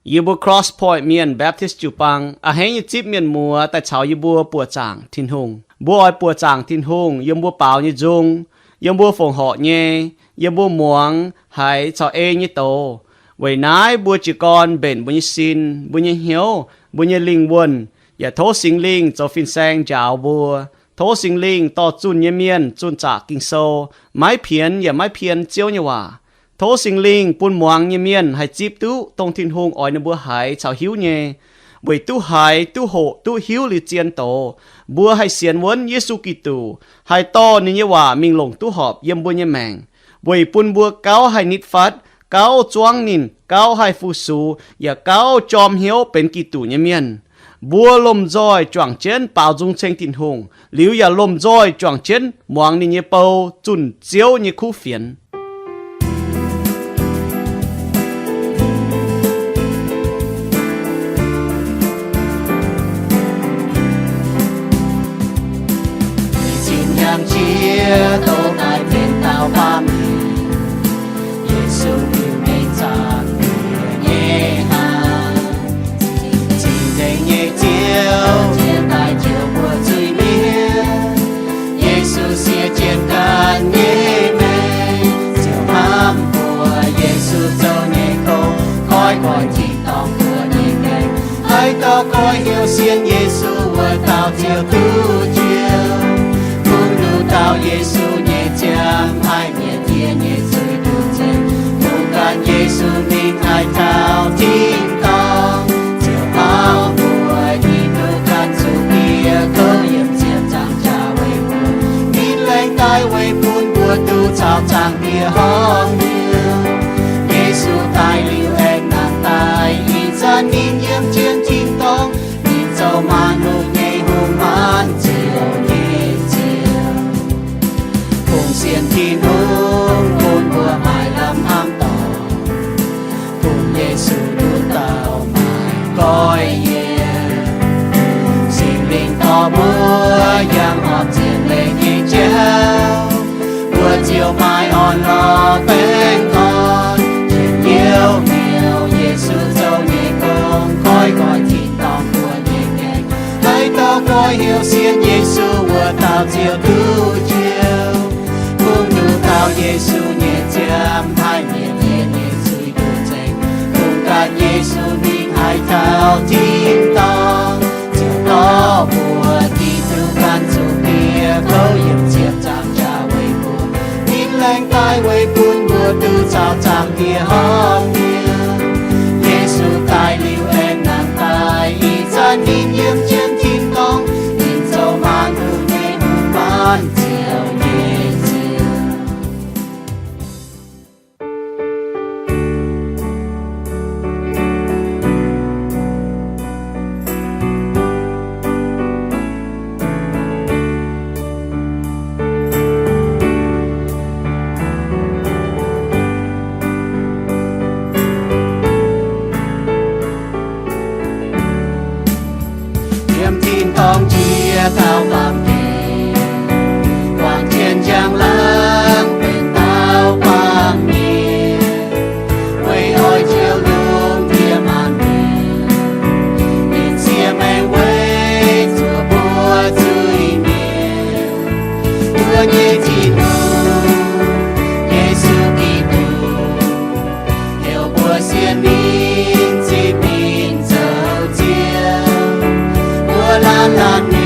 Yie mbuo Cross Point Mienh Baptist jiu-baang a'hneiv nyei zipv mienh muoz daaih caux yie mbuo buoqc zaangc Tin-Hungh. Mbuo oix buoqc zaangc Tin-Hungh yiem mbuo baaux nyei nzung, yiem mbuo fongc horc nyei, yiem mbuo muangx haiz caux ei nyei doz. Weic naaiv mbuo jiez gorn mbenc mbuo nyei sin, mbuo nyei hnyouv, mbuo nyei lingh wuonh, yaac tov Singx Lingh zoux fin-saeng njaaux mbuo. Tov Singx Lingh dorh zunh nyei mienh zunh zaqc Ging-Sou, maiv pienx yaac maiv pien Ziouv nyei waac. Tov Singx Lingh bun muangx nyei mienh haih zipv duqv dongh Tin-Hungh oix ninh mbuo haiz caux hiuv nyei. Weic duqv haiz, duqv hoqc, duqv hiuv liuz zien doz, mbuo haih sienx wuonv Yesu Giduc, haih dorh ninh nyei waac mingh longc duqv horpc yiem mbuo nyei maengc, weic bun mbuo gauh haih nitv fatv, gauh zuangv ninh, gauh haih fu-sux, yaac gauh jorm hnyouv benx Giduc nyei mienh. Mbuo lomh nzoih juangc jienv baaux nzung ceng Tin-Hungh, liuz yaac lomh nzoih juangc jienv muangx ninh nyei bou zunh Ziouv nyei kuv fienx. Ih zanc hnyangx-jiex dongh naaiv benx dauh baamh mienh, Yesu liuz mengh zaangc mbuo nyei hnangv. Cing-nzengc nyei Ziouv, jiex daaih njoux mbuo zuiz-mienh. Yesu siev jienv ganh nyei maengc, ziouc hnamv mbuo. Yesu zoux nyei gong, koiv goiv tin-dorngh mbuo nyei maengc. Haaix dauh goiv hnyouv sienx Yesu, wuov dauh ziouc duqv njoux. Kungx nduqc dauh Yesu nyei nziaamv, haih mietc yie nyei zuiz duqv nzengc. Kungx gan Yesu mingh haaix taux tin-dorngh, ziouc auv mbuo Giduc ganh zuqc bieqc kouv yiem ziepc nzaangc jaax weic mbuo. Ninh laengz daaih weic bun mbuo duqv caux Zaangc Diex horpc nyei. Yesu daaih liuz aengx nangh daaih, ih zanc ninh yiem jienv tin-dorngh. Ninh zoux maanc hungh nyei Hungh, maanc ziouc nyei Ziouv. Kungx sienx Tin-Hungh bun mbuo maaih lamh hnamv dorngc. Kungx Yesu nduqc dauh maaih goiv yiem. Singx Lingh dorh mbuo yangh horpc zien leih nyei jauv, mbuo ziouc maaih orn-lorqc baengh orn, njien-youh hnyouv Yesu zoux nyei gong, koiv goiv tin-dorngh mbuo nyei maengc. Haaix dauh goiv hnyouv sienx Yesu, wuov dauh ziouc duqv njoux. Kungx nduqc dauh Yesu nyei nziaamv, haih mietc yie nyei zuiz duqv nzengc. Kungx gan Yesu mingh haaix taux tin-dorngh, ziouc dorh mbuo Giduc ganh zuqc bieqc kouv yiem ziepc nzaangc jaax weic mbuo. Ninh laengz daaih weic bun mbuo duqv caux Zaangc Diex horpc nyei. Yesu daaih liuz aengx nangh daaih, ih zanc ninh yiem jienv tin-dorngh. Ninh zoux maanc hungh nyei Hungh, maanc ziouc nyei Ziouv. Yiem tin-dorngh jiex dauh baamh gen, guangc jienv njang-laangc benx dauh baamh mienh, weic oix njoux lungh ndiev maanc mienh. Ninh siev maengc weic zuoqc mbuo zuiz-mienh. Mbuo nyei Tin-Hungh, Yesu Giduc, heuc mbuo sienx ninh, zipv ninh zoux Ziouv. Mbuo laanh laanh mienh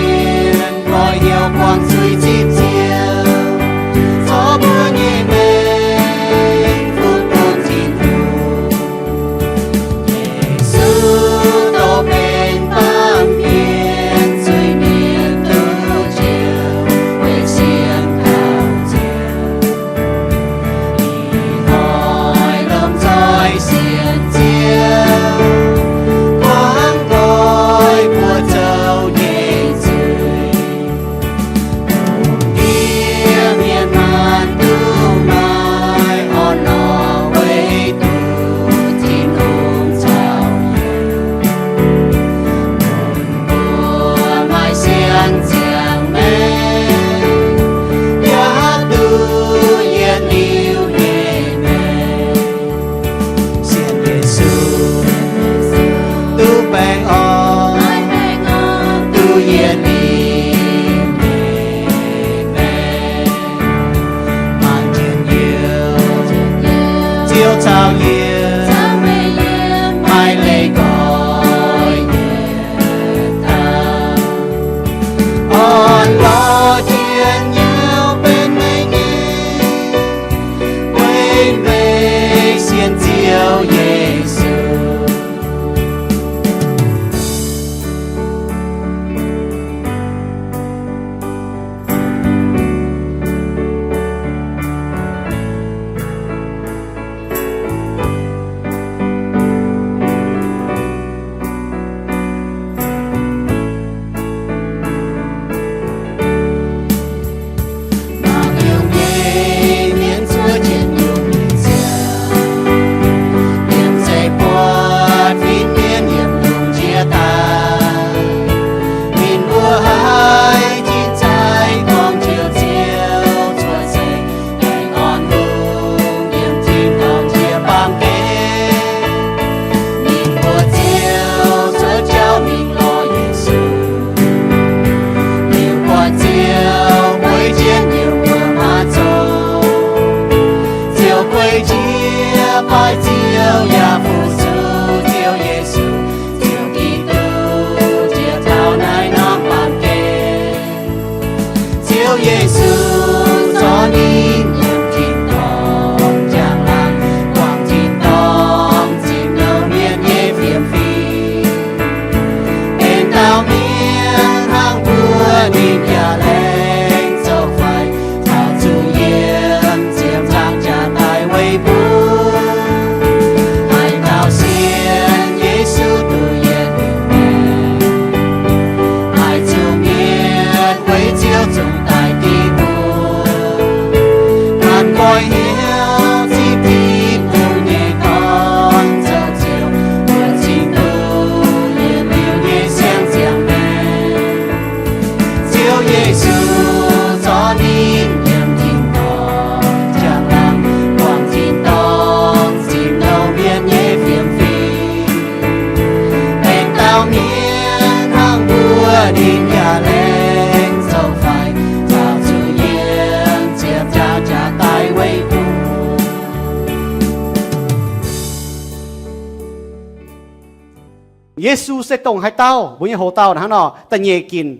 goiv hnyouv buangh zuiz zipv Ziouv, corc mbuo nyei maengc fuqv bun Tin-Hungh. Yesu dongh benx baamh mienh, zuiz mienh duqv njoux, weic sienx kaux Ziouv. Ih hnoi lomh nzoih sienx Ziouv, kuangx nqoi mbuo zoux nyei zuiz. Yesu se dongh haaix dauh? Mbuo nyei hoc-dauh hnangv nor, da'nyeic ginc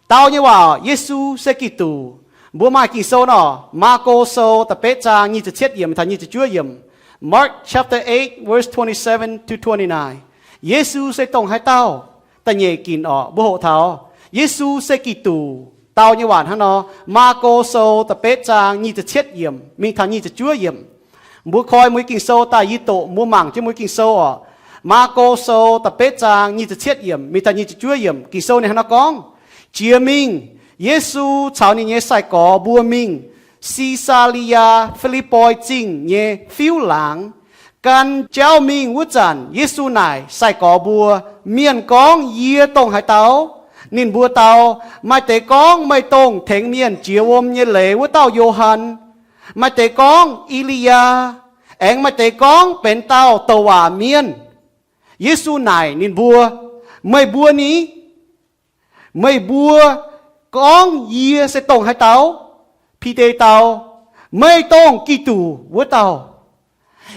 dau nyei waac, Yesu se Giduc. Mbuo maaih Ging-Sou nor, Maako Sou da'betv zaang nyic ziepc cietv yiemc taux nyic ziepc juov yiemc. Mark chapter eight, verse twenty-seven to twenty-nine. Yesu se dongh haaix dauh? Da'nyeic ginc orqc, mbuo hoqc taux Yesu se Giduc dau nyei waac hnangv nor, Maako Sou da'betv zaang nyic ziepc cietv yiemc mingh taux nyic ziepc juov yiemc. Mbuo koi mbuo Ging-Sou daaih, yie doqc mbuo mangc jienv mbuo Ging-Sou orqc. Maako Sou da'betv zaang nyic ziepc cietv yiemc mingh taux nyic ziepc juov yiemc, Ging-Sou ninh hnangv nor gorngv, Jiex mingh, Yesu caux ninh nyei sai-gorx mbuo mingh Si^saa^li^yaa Fi^lipv^poi Zingh nyei fiuv laangz. Gan jauv mingh wuov zanc, Yesu naaic sai-gorx mbuo, Mienh gorngv yie dongh haaix dauh? Ninh mbuo dau, Maaih deix gorngv meih dongh tengx mienh jiex wuom nyei leiz wuov dauh Yo^han. Maaih deix gorngv I^li^yaa, aengx maaih deix gorngv benx dauh douc waac mienh. Yesu naaic ninh mbuo, Meih mbuo ni? Meih mbuo gorngv yie se dongh haaix dauh? Bide dau, Meih dongh Giduc wuov dauh.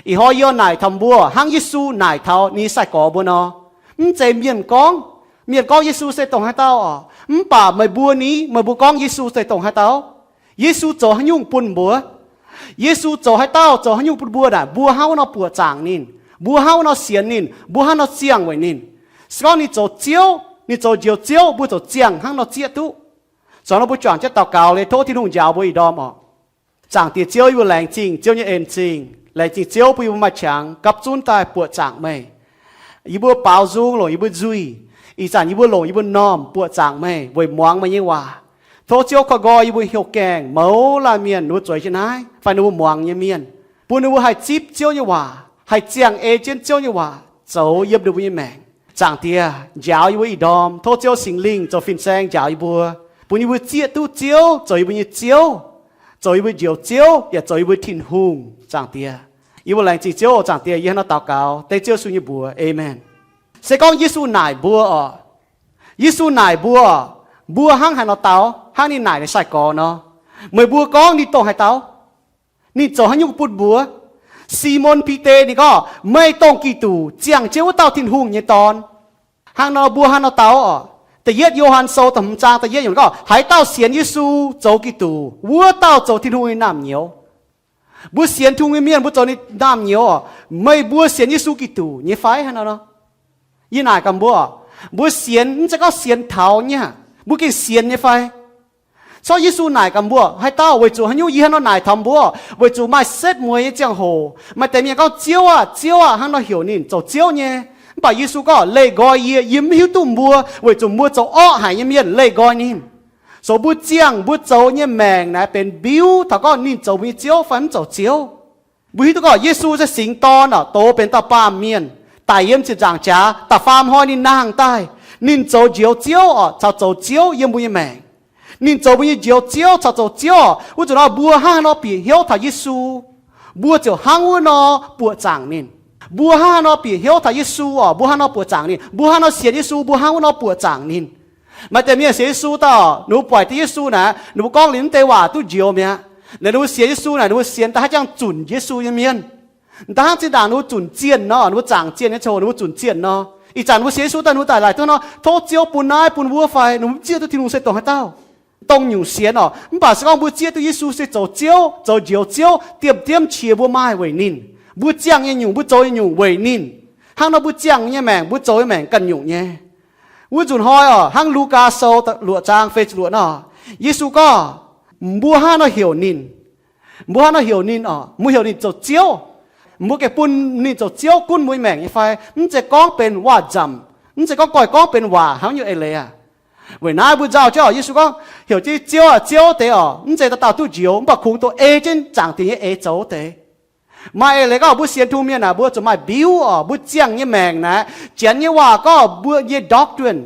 Ih hnoi yie naaic taux mbuo hnangv Yesu naaic taux ninh nyei sai-gorx mbuo nor, Mv zeiz mienh gorngv. Mienh gorngv Yesu se dongh haaix dauh orqc? Mv baac meih mbuo ni? Meih mbuo gorngv Yesu se dongh haaix dauh? Yesu zoux haaix nyungc bun mbuo? Yesu zoux haaix dauh, zoux haaix nyungc bun mbuo naaic, mbuo hnangv wuov nor buoqc zaangc ninh, mbuo hnangv wuov nor sienx ninh, mbuo hnangv nor ziangh weic ninh. Se gorngv ninh zoux Ziouv, ninh zoux Njoux Ziouv, mbuo zoux ziangh hnangv nor zieqv duqv. Zoux nor mbuo juangc jienv daux gaux liuz tov Tin-Hungh njaaux mbuo ih ndorm orqc. Zaangc Diex Ziouv, yie mbuo laengz zingh Ziouv nyei en-zingh, laengz zingh Ziouv bun yie mbuo maaih qangx gapv zunv daaih buoqc zaangc meih. Yie mbuo baaux nzung longc yie mbuo nzuih. Ih zanc yie mbuo longc yie mbuo m'normh buoqc zaangc meih weic muangx meih nyei waac. Tov Ziouv koi nqoi yie mbuo heuc gaengh mouz laanh mienh ninh mbuo zueiz jienv naaiv fai ninh mbuo muangx nyei mienh, bun ninh mbuo haih zipv Ziouv nyei waac, haih ziangh ei jienv Ziouv nyei waac zoux yiem ninh mbuo nyei maengc. Zaangc Diex, njaaux yie mbuo ih ndorm. Tov Ziouv Singx Lingh zoux fin-saeng njaaux yie mbuo, bun yie mbuo zieqv duqv Ziouv zoux yie mbuo nyei Ziouv, zoux yie mbuo Njoux Ziouv, yaac zoux yie mbuo Tin-Hungh. Zaangc Diex, yie mbuo laengz zingh Ziouv. Zaangc Diex, yie hnangv nor daux gaux dengv Ziouv Yesu nyei mbuox. Aamen. Se gorngv Yesu naaic mbuo orqc, Yesu naaic mbuo, mbuo hnangv haaix nor dau, hnangv ninh naaic ninh sai-gorx nor, Meih mbuo gorngv ninh dongh haaix dauh? Ninh zoux haaix nyungc bun mbuo? Simon Bide ninh gorngv, Meih dongh Giduc, ziangh jienv wuov dauh Tin-Hungh nyei Dorn. Hnangv nor mbuo hnangv nor dau orqc? Da'yietv Yo^han Sou da'hmz zaang da'yietv yiemc gorngv, Haaix dauh sienx Yesu zoux Giduc, wuov dauh zoux Tin-Hungh nyei naamh nyouz. Mbuo sienx Tin-Hungh nyei mienh mbuo zoux ninh naamh nyouz orqc? Meih mbuo sienx Yesu Giduc nyei fai? Hnangv nor nor, yie naaic gaax mbuo, mbuo sienx mv zeiz gorngv sienx taux nyei, mbuo gengh sienx nyei fai? Corc Yesu naaic gaax mbuo, Haaix dauh? Weic zuqc haaix nyungc yie hnangv nor naaic taux mbuo? Weic zuqc maaih setv mueiz nyei ziangh hoc maaih deix mienh gorngv, Ziouv aah! Ziouv aah! hnangv nor heuc ninh zoux Ziouv nyei. Mv baac Yesu gorngv, Leih nqoi yie, yie mv hiuv duqv mbuo, weic zuqc mbuo zoux orqv haic nyei mienh leih nqoi ninh. Zoux mbuo ziangh mbuo zoux nyei maengc naaic benx mbiuv taux gorngv ninh zoux mbuo nyei Ziouv fai mv zoux Ziouv. Mbuo hiuv duqv gorngv Yesu se Singx Dorn orqc, doz benx dauh baamh mienh, daic yiem ziepc nzaangc jaax, da'faam hnoi ninh nangh daaih. Ninh zoux Njoux Ziouv orqc, caux zoux Ziouv yiem mbuo nyei maengc. Ninh zoux mbuo nyei Njoux Ziouv caux zoux Ziouv orqc. Wuov zanc nor mbuo hnangv haaix nor bieqc hnyouv taux Yesu, mbuo ziouc hnangv wuov nor buoqc zaangc ninh. Mbuo hnangv haaix nor bieqc hnyouv taux Yesu orqc, mbuo hnangv nor buoqc zaangc ninh. Mbuo hnangv haaix nor sienx Yesu, mbuo hnangv wuov nor buoqc zaangc ninh. Maaih deix mienh sienx Yesu daaih, ninh mbuo buatc jienv Yesu naaic, ninh mbuo gorngv liuz mv deix waac duqv njoux mi'aqv. Naaic ninh mbuo sienx Yesu naaic, ninh mbuo sienx daaih haaix jangx zunc Yesu nyei mienh. Daaih hnangv zinh ndaangc ninh mbuo zunc zienh nor, ninh mbuo zaangc zienh nyei ziangh hoc ninh mbuo zunc zienh nor. Ih zanc ninh mbuo sienx Yesu daaih, ninh mbuo daaih laaic duqv nor, tov Ziouv bun naaiv bun wuov fai, ninh mbuo mv zieqv duqv Tin-Hungh se dongh haaix dauh. Dongh nyungc sienx orqc, mv baac se gorngv mbuo zieqv duqv Yesu se zoux Ziouv, zoux Njoux Ziouv, diemv diemv qiex mbuo maaih weic ninh. Mbuo ziangh nyei nyungc, mbuo zoux nyei nyungc weic ninh. Hnangv nor mbuo ziangh nyei maengc, mbuo zoux nyei maengc ganh nyungc nyei. Wuov nzunc hnoi orqc, hnangv Lugaa Sou luoqc zaang feix luoqc nor, Yesu gorngv, mbuo hnangv nor heuc ninh, mbuo hnangv nor heuc ninh orqc, mbuo heuc ninh zoux Ziouv. Mbuo gengh bun ninh zoux Ziouv gunv mbuo nyei maengc nyei fai? Mv zeiz gorngv benx waac-nzamc, mv zeiz gorngv goiv gorngv benx waac hnangv nyungc eix leiz aqv. Weic naaiv mbuo nzauh jienv orqc, Yesu gorngv heuc jienv Ziouv aah, Ziouv deix orqc, mv zeiz dauh dauh duqv njoux, mv baac kungx dongh ei jienv zaangc Diex nyei eix zoux deix. Maaih eix leiz gorngv mbuo sienx Tin-Hungh mienh naaic, mbuo zuqc maaih mbiuv orqc, mbuo ziangh nyei maengc naaic, janx nyei waac gorngv mbuo nyei doctrine.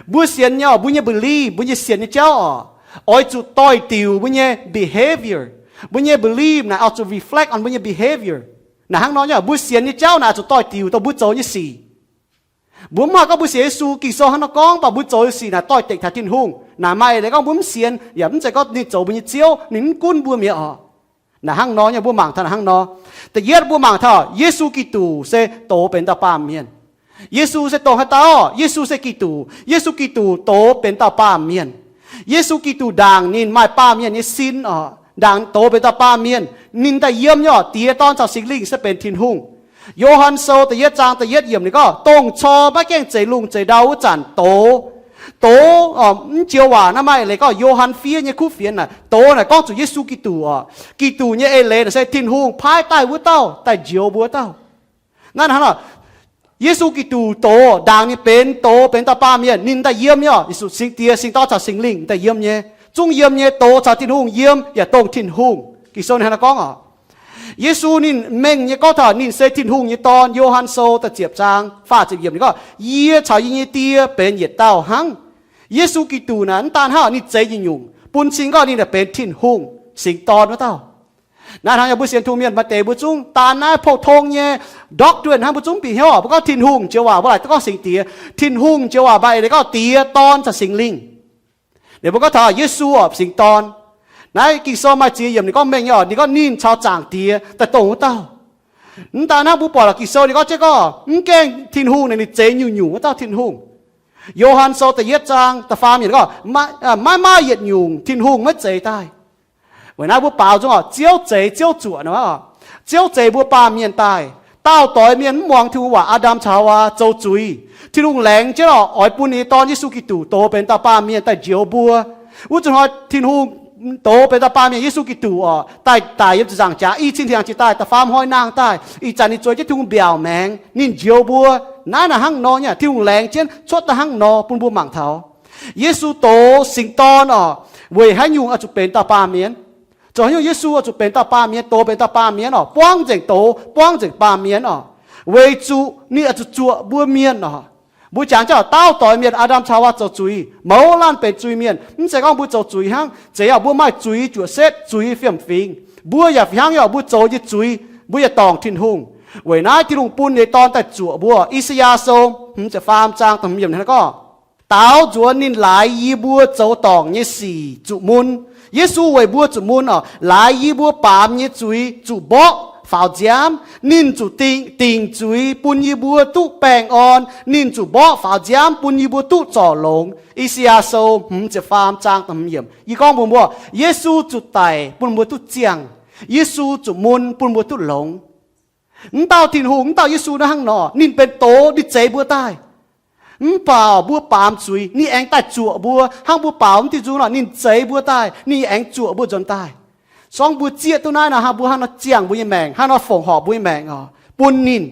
Mbuo sienx nyei orqc, mbuo nyei belief, mbuo nyei sienx nyei jauv orqc, oix zuqc doix-diuc mbuo nyei behavior. Mbuo nyei belief naaic oix zuqc reflect on mbuo nyei behavior. Naaic hnangv nor nyei, mbuo sienx nyei jauv naaic oix zuqc doix-diuc dongh mbuo zoux nyei sic. Mbuo mv haih gorngv mbuo sienx Yesu, Ging-Sou hnangv nor gorngv, mv baac mbuo zoux nyei sic naaic doix-dekc taux Tin-Hungh. Naaic maaih eix leiz gorngv mbuo mv sienx, yaac mv zeiz gorngv ninh zoux mbuo nyei Ziouv, ninh mv gunv mbuo mi'aqv orqc. Naaic hnangv nor nyei, mbuo mangc taux naaic hnangv nor. Da'yietv mbuo mangc taux Yesu Giduc se doz benx dauh baamh mienh. Yesu se dongh haaix dauh? Yesu se Giduc. Yesu Giduc doz benx dauh baamh mienh. Yesu Giduc ndaangc ninh maaih baamh mienh nyei sin oc, ndaangc doz benx dauh baamh mienh, ninh daaih yiem nyei oc. Diex, Dorn caux Singx Lingh se benx Tin-Hungh. Yo^han Sou da'yietv zaang da'yietv yiemc ninh gorngv, dongh cor maiv gaengh zeix lungh zeix ndau wuov zanc doz, doz, mv joux waac naaiv maaih eix leiz gorngv Yo^han fiev nyei kuv fienx naaic, doz naaic gorngv zuqc Yesu Giduc oc. Giduc nyei eix leiz naaic se Tin-Hungh paaiv daaih wuov dauh daaih njoux mbuo dauh. Naaiv hnangv nor, Yesu Giduc doz, ndaangc ninh benx doz benx dauh baamh mienh, ninh daaih yiem nyei oc. Yesu Singx Diex, Singx Dorn caux Singx Lingh daaih yiem nyei. Zungv yiem nyei, doz caux Tin-Hungh yiem yaac dongh Tin-Hungh. Ging-Sou hnangv nor gorngv oc. Yesu ninh mengh nyei gorngv taux ninh se Tin-Hungh nyei Dorn. Yo^han Sou da'ziepc zaang faah ziepc yiemc ninh gorngv, yie caux yie nyei Die benx yietc dauh hnangv. Yesu Giduc naaic mv daan hnangv ninh zeix nyungc-nyungc, bun cing gorngv ninh benx Tin-Hungh, Singx Dorn wuov dauh. Naaiv hnangv yaac mbuo sienx Tin-Hungh mienh maaih deix mbuo zungv daan naaiv pou-tong nyei doctrine hnangv, mbuo zungv bieqc hnyouv oc. Mbuo gorngv Tin-Hungh joux waac mbuo laaic duqv gorngv Singx Diex. Tin-Hungh joux waac maaih eix leiz gorngv Diex, Dorn caux Singx Lingh. Liuz mbuo gorngv taux Yesu oc, Singx Dorn. Naaiv Ging-Sou maaih ziex yiemc ninh gorngv mengh nyei oc, ninh gorngv ninh caux Zaangc Diex daaih dongh wuov dauh. Mv daan hnangv, mbuo buatc lorqc Ging-Sou ninh gorngv jienv gorngv mv gaengh Tin-Hungh naaic ninh zeix nyungc-nyungc wuov dauh Tin-Hungh. Yo^han Sou da'yietv zaang da'faam yiemc ninh gorngv, maiv maaih yietc nyungc Tin-Hungh maiv zeix daaih. Weic naaiv mbuo baaux nzung oc, Ziouv zeix Ziouv zuoqc nor. Ziouv zeix mbuo baamh mienh daaih. Daauh doix mienh mv muangx Tin-Hungh waac, Aa^ndam caux Haawaa zoux zuiz. Tin-Hungh laengz jienv oc, oix bun ninh nyei Dorn Yesu Giduc doz benx dauh baamh mienh daaih njoux mbuo. Wuov zuqc hnoi Tin-Hungh doz benx dauh baamh mienh, Yesu Giduc oc, daaih daic yiem ziepc nzaangc jaax, i cin hnyangx jiex daaih, da'faam hnoi nangh daaih, ih zanc ninh zueiz jienv Tin-Hungh mbiaauc maengx, ninh njoux mbuo. Naaiv naaic hnangv nor nyei, Tin-Hungh laengz jienv cuotv daaih hnangv nor bun mbuo mangc taux. Yesu doz Singx Dorn oc, weic haaix nyungc oix zuqc benx dauh baamh mienh? Zoux haaix nyungc Yesu oix zuqc benx dauh baamh mienh, doz benx dauh baamh mienh oc, buangv nzengc doz, buangv nzengc baamh mienh oc? Weic zuqc ninh oix zuqc zuoqc mbuo mienh oc. Mbuo jangx jienv oc, daauh doix mienh Aa^ndam caux Haawaa zoux zuiz, mouz laanh benx zuiz-mienh. Mv zeiz gorngv mbuo zoux zuiz hnangv, zeiz oc, mbuo maaih zuiz juoqc setv, zuiz fiem-fingx. Mbuo yaac fih hnangv nyei oc, mbuo zoux nyei zuiz, mbuo yaac dorngc Tin-Hungh. Weic naaiv Tin-Hungh bun ninh nyei Dorn daaih zuoqc mbuo. I^saa^yaa Sou hmz ziepc faam zaang da'hmz yiemc hnangv naaiv gorngv, Daaux nzuonx ninh laaix yie mbuo zoux dorngc nyei sic zuqc mun. Yesu weic mbuo zuqc mun oc, laaix yie mbuo baamz nyei zuiz zuqc mborqv faaux nziaamv. Ninh zuqc dingc, dingc zuiz bun yie mbuo duqv baengh orn. Ninh zuqc mborqv faaux nziaamv bun yie mbuo duqv zorc longx. I^saa^yaa Sou hmz ziepc faam zaang da'hmz yiemc. Yie gorngv mbuox mbuo, Yesu zuqc daic bun mbuo duqv ziangh. Yesu zuqc mun bun mbuo duqv longx. Mv dauh Tin-Hungh, mv dauh Yesu naaiv hnangv nor, ninh benx doz, ninh zeix mbuo daaih. Mv baac mbuo baamz zuiz, ninh aengx daaih zuoqc mbuo. Hnangv mbuo baaux mv diuh nzung nor, ninh zeix mbuo daaih, ninh aengx zuoqc mbuo nzuonx daaih. Sorng mbuo zieqv duqv naaiv nor, hnangv mbuo hnangv nor ziangh mbuo nyei maengc, hnangv nor fongc horc mbuo nyei maengc oc, bun ninh.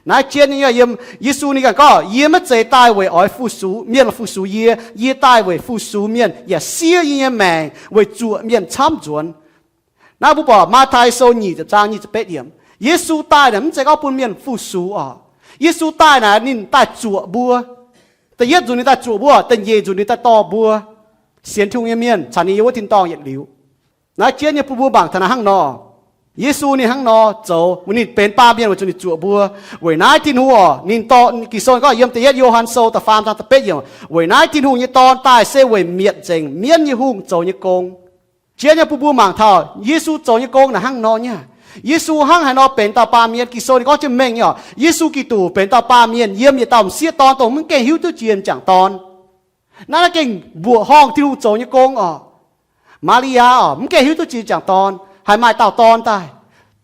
Naaiv jienv nyei yiem Yesu ninh ganh gorngv, yie maiv zeiz daaih weic oix fu-sux mienh, fu-sux yie. Yie daaih weic fu-sux mienh yaac siev yie nyei maengc weic zuoqc mienh camv nzuonx. Naaiv mbuo buatc Matv^tai Sou nyic ziepc zaang nyic ziepc betv yiemc. Yesu daaih naaic mv zeiz gorngv bun mienh fu-sux oc. Yesu daaih naaic ninh daaih zuoqc mbuo. Da'yietv nzunc ninh daaih zuoqc mbuo, da'nyeic nzunc ninh daaih dorh mbuo sienx Tin-Hungh nyei mienh caux ninh yiem wuov tin-dorngh yietc liuz. Naaiv jienv nyei bun mbuo mangc taux naaiv hnangv nor. Yesu ninh hnangv nor zoux, ninh benx baamh mienh weic zuqc ninh zuoqc mbuo. Weic naaiv Tin-Hungh oc, ninh dorh, Ging-Sou gorngv yiem da'yietv Yo^han Sou da'faam zaang da'betv yiemc, weic naaiv Tin-Hungh nyei Dorn daaih se weic mietc nzengc mienv nyei hungh zoux nyei gong. Jienv nyei bun mbuo mangc taux Yesu zoux nyei gong naaic hnangv nor nyei. Yesu hnangv haaix nor benx dauh baamh mienh, Ging-Sou ninh gorngv jienv mengh nyei oc. Yesu Giduc benx dauh baamh mienh yiem yietc dauh m'sieqv dorn, dongh mv gaengh hiuv duqv jiex m'jangc dorn. Naaiv naaiv gengh mbuoqc horngh Tin-Hungh zoux nyei gong oc. Maa^li^yaa oc, mv gaengh hiuv duqv jiex m'jangc dorn haih maaih dauh dorn daaih,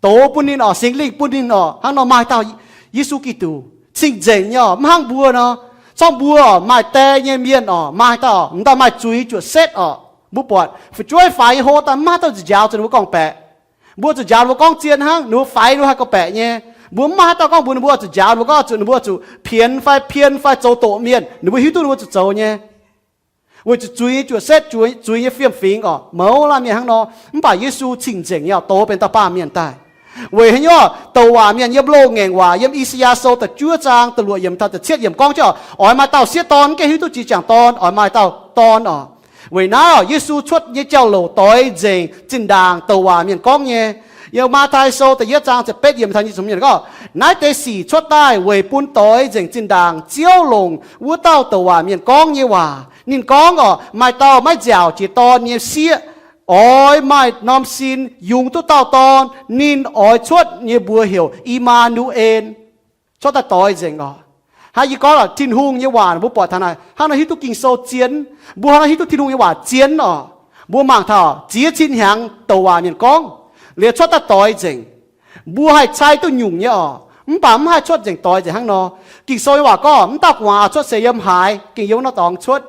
doz bun ninh oc, Singx Lingh bun ninh oc, hnangv nor maaih dauh Yesu Giduc. Cing-nzengc nyei oc, mv hnangv mbuo nor. Corngv mbuo oc, maaih die nyei mienh oc, maaih dauh, m'daaih maaih zuiz juoqc setv oc. Mbuo buatc fu'jueiv faix nyei hlo daaih mv maaih dauh zuqc njaaux zuqc ninh mbuo gorngv-baeqc. Mbuo zuqc njaaux ninh mbuo gorngv zien hnangv, ninh mbuo faix ninh mbuo haih gorngv-baeqc nyei. Mbuo mv maaih haaix dauh gorngv mbuox ninh mbuo zuqc njaaux ninh mbuo gorngv zuqc ninh mbuo zuqc pienx fai pien fai zoux doqc mienh, ninh mbuo hiuv duqv ninh mbuo zuqc zoux nyei. Weic zuqc zuiz nyei juoqc setv, zuiz nyei fiem-fingx oc, mouz laanh mienh hnangv nor. Mv baac Yesu cing-nzengc nyei oc, doz benx dauh baamh mienh daaih. Weic haaix nyungc? Douc waac mienh yiem loz-ngaengc waac, yiem I^saa^yaa Sou da'juov zaang da'luoqc yiemc taux da'cietv yiemc gorngv jienv oc, oix maaih dauh sieqv dorn, mv gaengh hiuv duqv jiex m'jangc dorn, oix maaih dauh dorn oc. Weic naaiv Yesu cuotv nyei jauv-louc doix nzengc zinh ndaangc douc waac mienh gorngv nyei. Yiem Matv^tai Sou da'yietv zaang ziepc betv yiemc taux nyic ziepc hmz yiemc gorngv, naaiv deix sic cuotv daaih weic bun doix nzengc zinh ndaangc Ziouv longc wuov dauh douc waac mienh gorngv nyei waac. Ninh gorngv oc, maaih dauh maiv nziaauc jiex dorn nyei sieqv oix maaih norm sin yungz duqv dauh dorn. Ninh oix cuotv nyei mbuox heuc I^maa^nu^en. Cuotv daaih doix nzengc oc. Hnangv yie gorngv lorqc, Tin-Hungh nyei waac mbuo buatc taux naaic, hnangv nor hiuv duqv Ging-Sou zien. Mbuo hnangv nor hiuv duqv Tin-Hungh nyei waac zien oc. Mbuo mangc taux ziex cin hnyangx douc waac mienh gorngv, liuz cuotv daaih doix nzengc. Mbuo haih cai duqv nyungc nyei oc, mv baac mv haih cuotv nzengc doix nzengc hnangv nor. Ging-Sou nyei waac gorngv, mv dauh gu'nguaaz cuotv seix yiem haaix, gengh yiem wuov norm dorngx cuotv.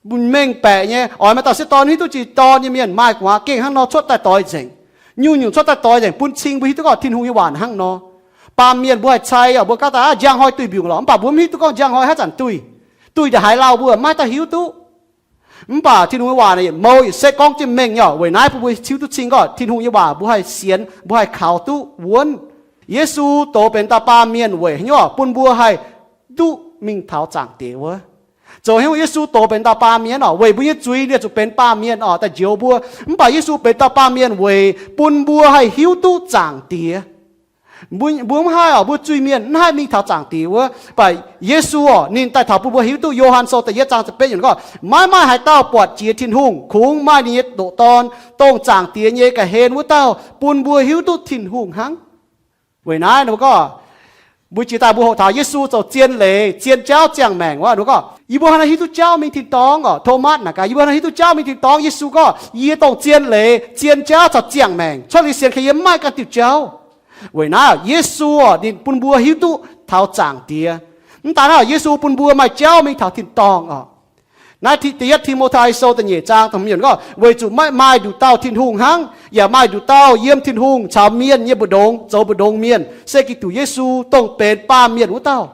Mengh baeqc nyei, oix maaih dauh sieqv dorn hiuv duqv jiex dorn nyei mienh maaih gu'nguaaz gengh hnangv nor cuotv daaih doix nzengc. Nyungc-nyungc cuotv daaih doix nzengc bun cing mbuo hiuv duqv gorngv Tin-Hungh nyei waac hnangv nor. Baamh mienh mbuo haih cai oc, mbuo gaav daaih aqv njang hnoi duih mbiungc lorqc, mv baac mbuo mv hiuv duqv gorngv njang hnoi haaix zanc duih. Duih ndongc haaix lauh mbuo maiv daaih hiuv duqv. Mv baac Tin-Hungh nyei waac naaic yietc mouh yietc setv gorngv jienv mengh nyei oc. Weic naaiv bun mbuo hiuv duqv cing gorngv Tin-Hungh nyei waac mbuo haih sienx, mbuo haih kaux duqv wuonv. Yesu dox benx dauh baamh mienh weic haaix nyungc? Bun mbuo haih duqv mingh taux Zaangc Diex wuov. Zoux haaix nyungc Yesu dox benx dauh baamh mienh oc? Weic mbuo nyei zuiz ninh zuqc benx baamh mienh oc, daaih njoux mbuo. Mv baac Yesu benx dauh baamh mienh weic bun mbuo haih hiuv duqv Zaangc Diex. Mbuo, mbuo mv haih oc, mbuo zuiz-mienh mv haih mingh taux Zaangc Diex wuov. Mv baac Yesu oc, ninh daaih taux bun mbuo hiuv duqv. Yo^han Sou da'yietv zaang ziepc betv yiemc gorngv, maiv maaih haaix dauh buatc jiex Tin-Hungh, kungx maaih ninh nyei ndoqc Dorn, dongh Zaangc Diex nyei ga'hlen wuov dauh, bun mbuo hiuv duqv Tin-Hungh hnangv. Weic naaiv ninh mbuo gorngv, mbuo jiex daaih mbuo hoqc taux Yesu zoux zien leiz, zien jauv, ziangh maengc wuov. Ninh mbuo gorngv, yie mbuo hnangv naaiv hiuv duqv jauv mingh tin-dorngh oc. Thomas naaic gaax, yie mbuo hnangv naaiv hiuv duqv jauv mingh tin-dorngh. Yesu gorngv, yie dongh zien leiz, zien jauv caux ziangh maengc. Cuotv liuz sienx kaux yie mv maaih ganh diuh jauv. Weic naaiv Yesu oc, ninh bun mbuo hiuv duqv taux Zaangc Diex. Mv daan hnangv, Yesu bun mbuo maaih jauv mingh taux tin-dorngh oc. Naaiv Da'yietv Ti^mo^tai Sou da'nyeic zaang da'hmz yiemc gorngv, weic zuqc maiv maaih nduqc dauh Tin-Hungh hnangv, yaac maaih nduqc dauh yiem Tin-Hungh caux mienh nyei mbu'ndongx zoux mbu'ndongx mienh, se Giduc Yesu, dongh benx baamh mienh wuov dauh.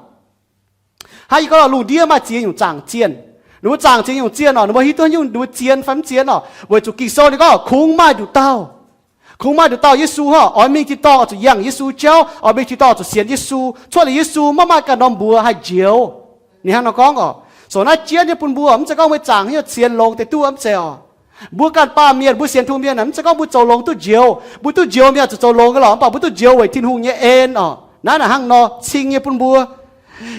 Hnangv yie gorngv lungh ndiev maaih ziex nyungc zaangc zienh. Ninh mbuo zaangc ziex nyungc zienh oc, ninh mbuo hiuv duqv nyungc ninh mbuo zien fai mv zien oc, weic zuqc Ging-Sou ninh gorngv kungx maaih nduqc dauh. Kungx maaih nduqc dauh Yesu hnangv, oix mingh tin-dorngh oix zuqc yangh Yesu jauv, oix mingh tin-dorngh oix zuqc sienx Yesu. Cuotv liuz Yesu maiv maaih ganh norm mbuox haih njoux. Ninh hnangv nor gorngv oc. Soux naaiv jienv nyei bun mbuo, mv zeiz gorngv mbuo zaangc haaix nyungc cien longx deix duqv, mv zeiz oc. Mbuo ganh baamh mienh, mbuo sienx Tin-Hungh mienh, mv zeiz gorngv mbuo zoux longx duqv njoux. Mbuo duqv njoux mienh zuqc zoux longx nyei lorqc, mv baac mbuo duqv njoux weic Tin-Hungh nyei en oc. Naaiv naaic hnangv nor cing nyei bun mbuo.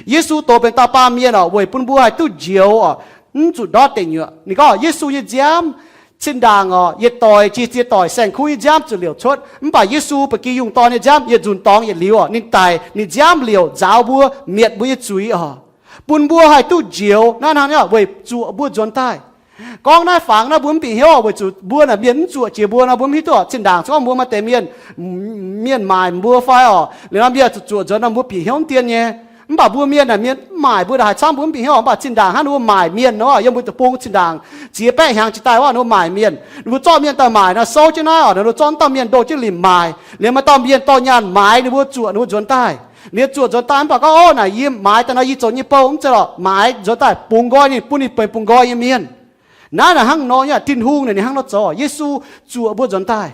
Yesu dox benx dauh baamh mienh oc, weic bun mbuo haih duqv njoux oc, mv zuqc ndortv deic nyuoqc. Ninh gorngv Yesu nyei nziaamv, zinh ndaangc oc, yietc doic jiex ziex doic saeng-kuv nyei nziaamv zuqc liouc cuotv, mv baac Yesu ba'gi yungh dorn nyei nziaamv yietc nzunc dorngx yietc liuz oc, ninh daic, ninh nziaamv liouc nzaaux mbuo, mietc mbuo nyei zuiz oc, bun mbuo haih duqv njoux. Naaiv hnangv nor weic zuoqc mbuo nzuonx daaih. Gorngv naaiv fangx naaiv mbuo mv bieqc hnyouv oc, weic zuqc mbuo naaic mienh mv zuoqc jiex mbuo nor, mbuo mv hiuv duqv oc. Zinh ndaangc se gorngv mbuo maaih deix mienh, mienh maaic mbuo fai oc, liuz nor mbuo zuqc zuoqc nzuonx nor mbuo bieqc hnyouv mv dien nyei. Mv baac mbuo mienh naaic mienh mv maaic mbuo, haaix camv mbuo mv bieqc hnyouv. Mv baac zinh ndaangc hnangv ninh mbuo maaic mienh nor, yiem mbuo deic-bung zinh ndaangc ziex baeqv hnyangx jiex daaih wuov ninh mbuo maaic mienh, ninh mbuo zorqv mienh daaih maaic nor, souv jienv naaiv oc, ninh mbuo zorqv dauh mienh ndoh jienv limc maaic, liuz maaih dauh mienh dorh nyaanh maaiz ninh mbuo zuoqc, ninh mbuo nzuonx daaih. Liuz zuoqc nzuonx daaih mv baac gorngv, ov, naaic yie maaiz daaih nor yie zoux nyei bou, mv zeiz lorqc, maaiz nzuonx daaih bungx nqoi ninh, bun ninh benx bungx nqoi nyei mienh. Naaiv naaic hnangv nor nyei, Tin-Hungh naaic ninh hnangv nor zoux. Yesu zuoqc mbuo nzuonx daaih,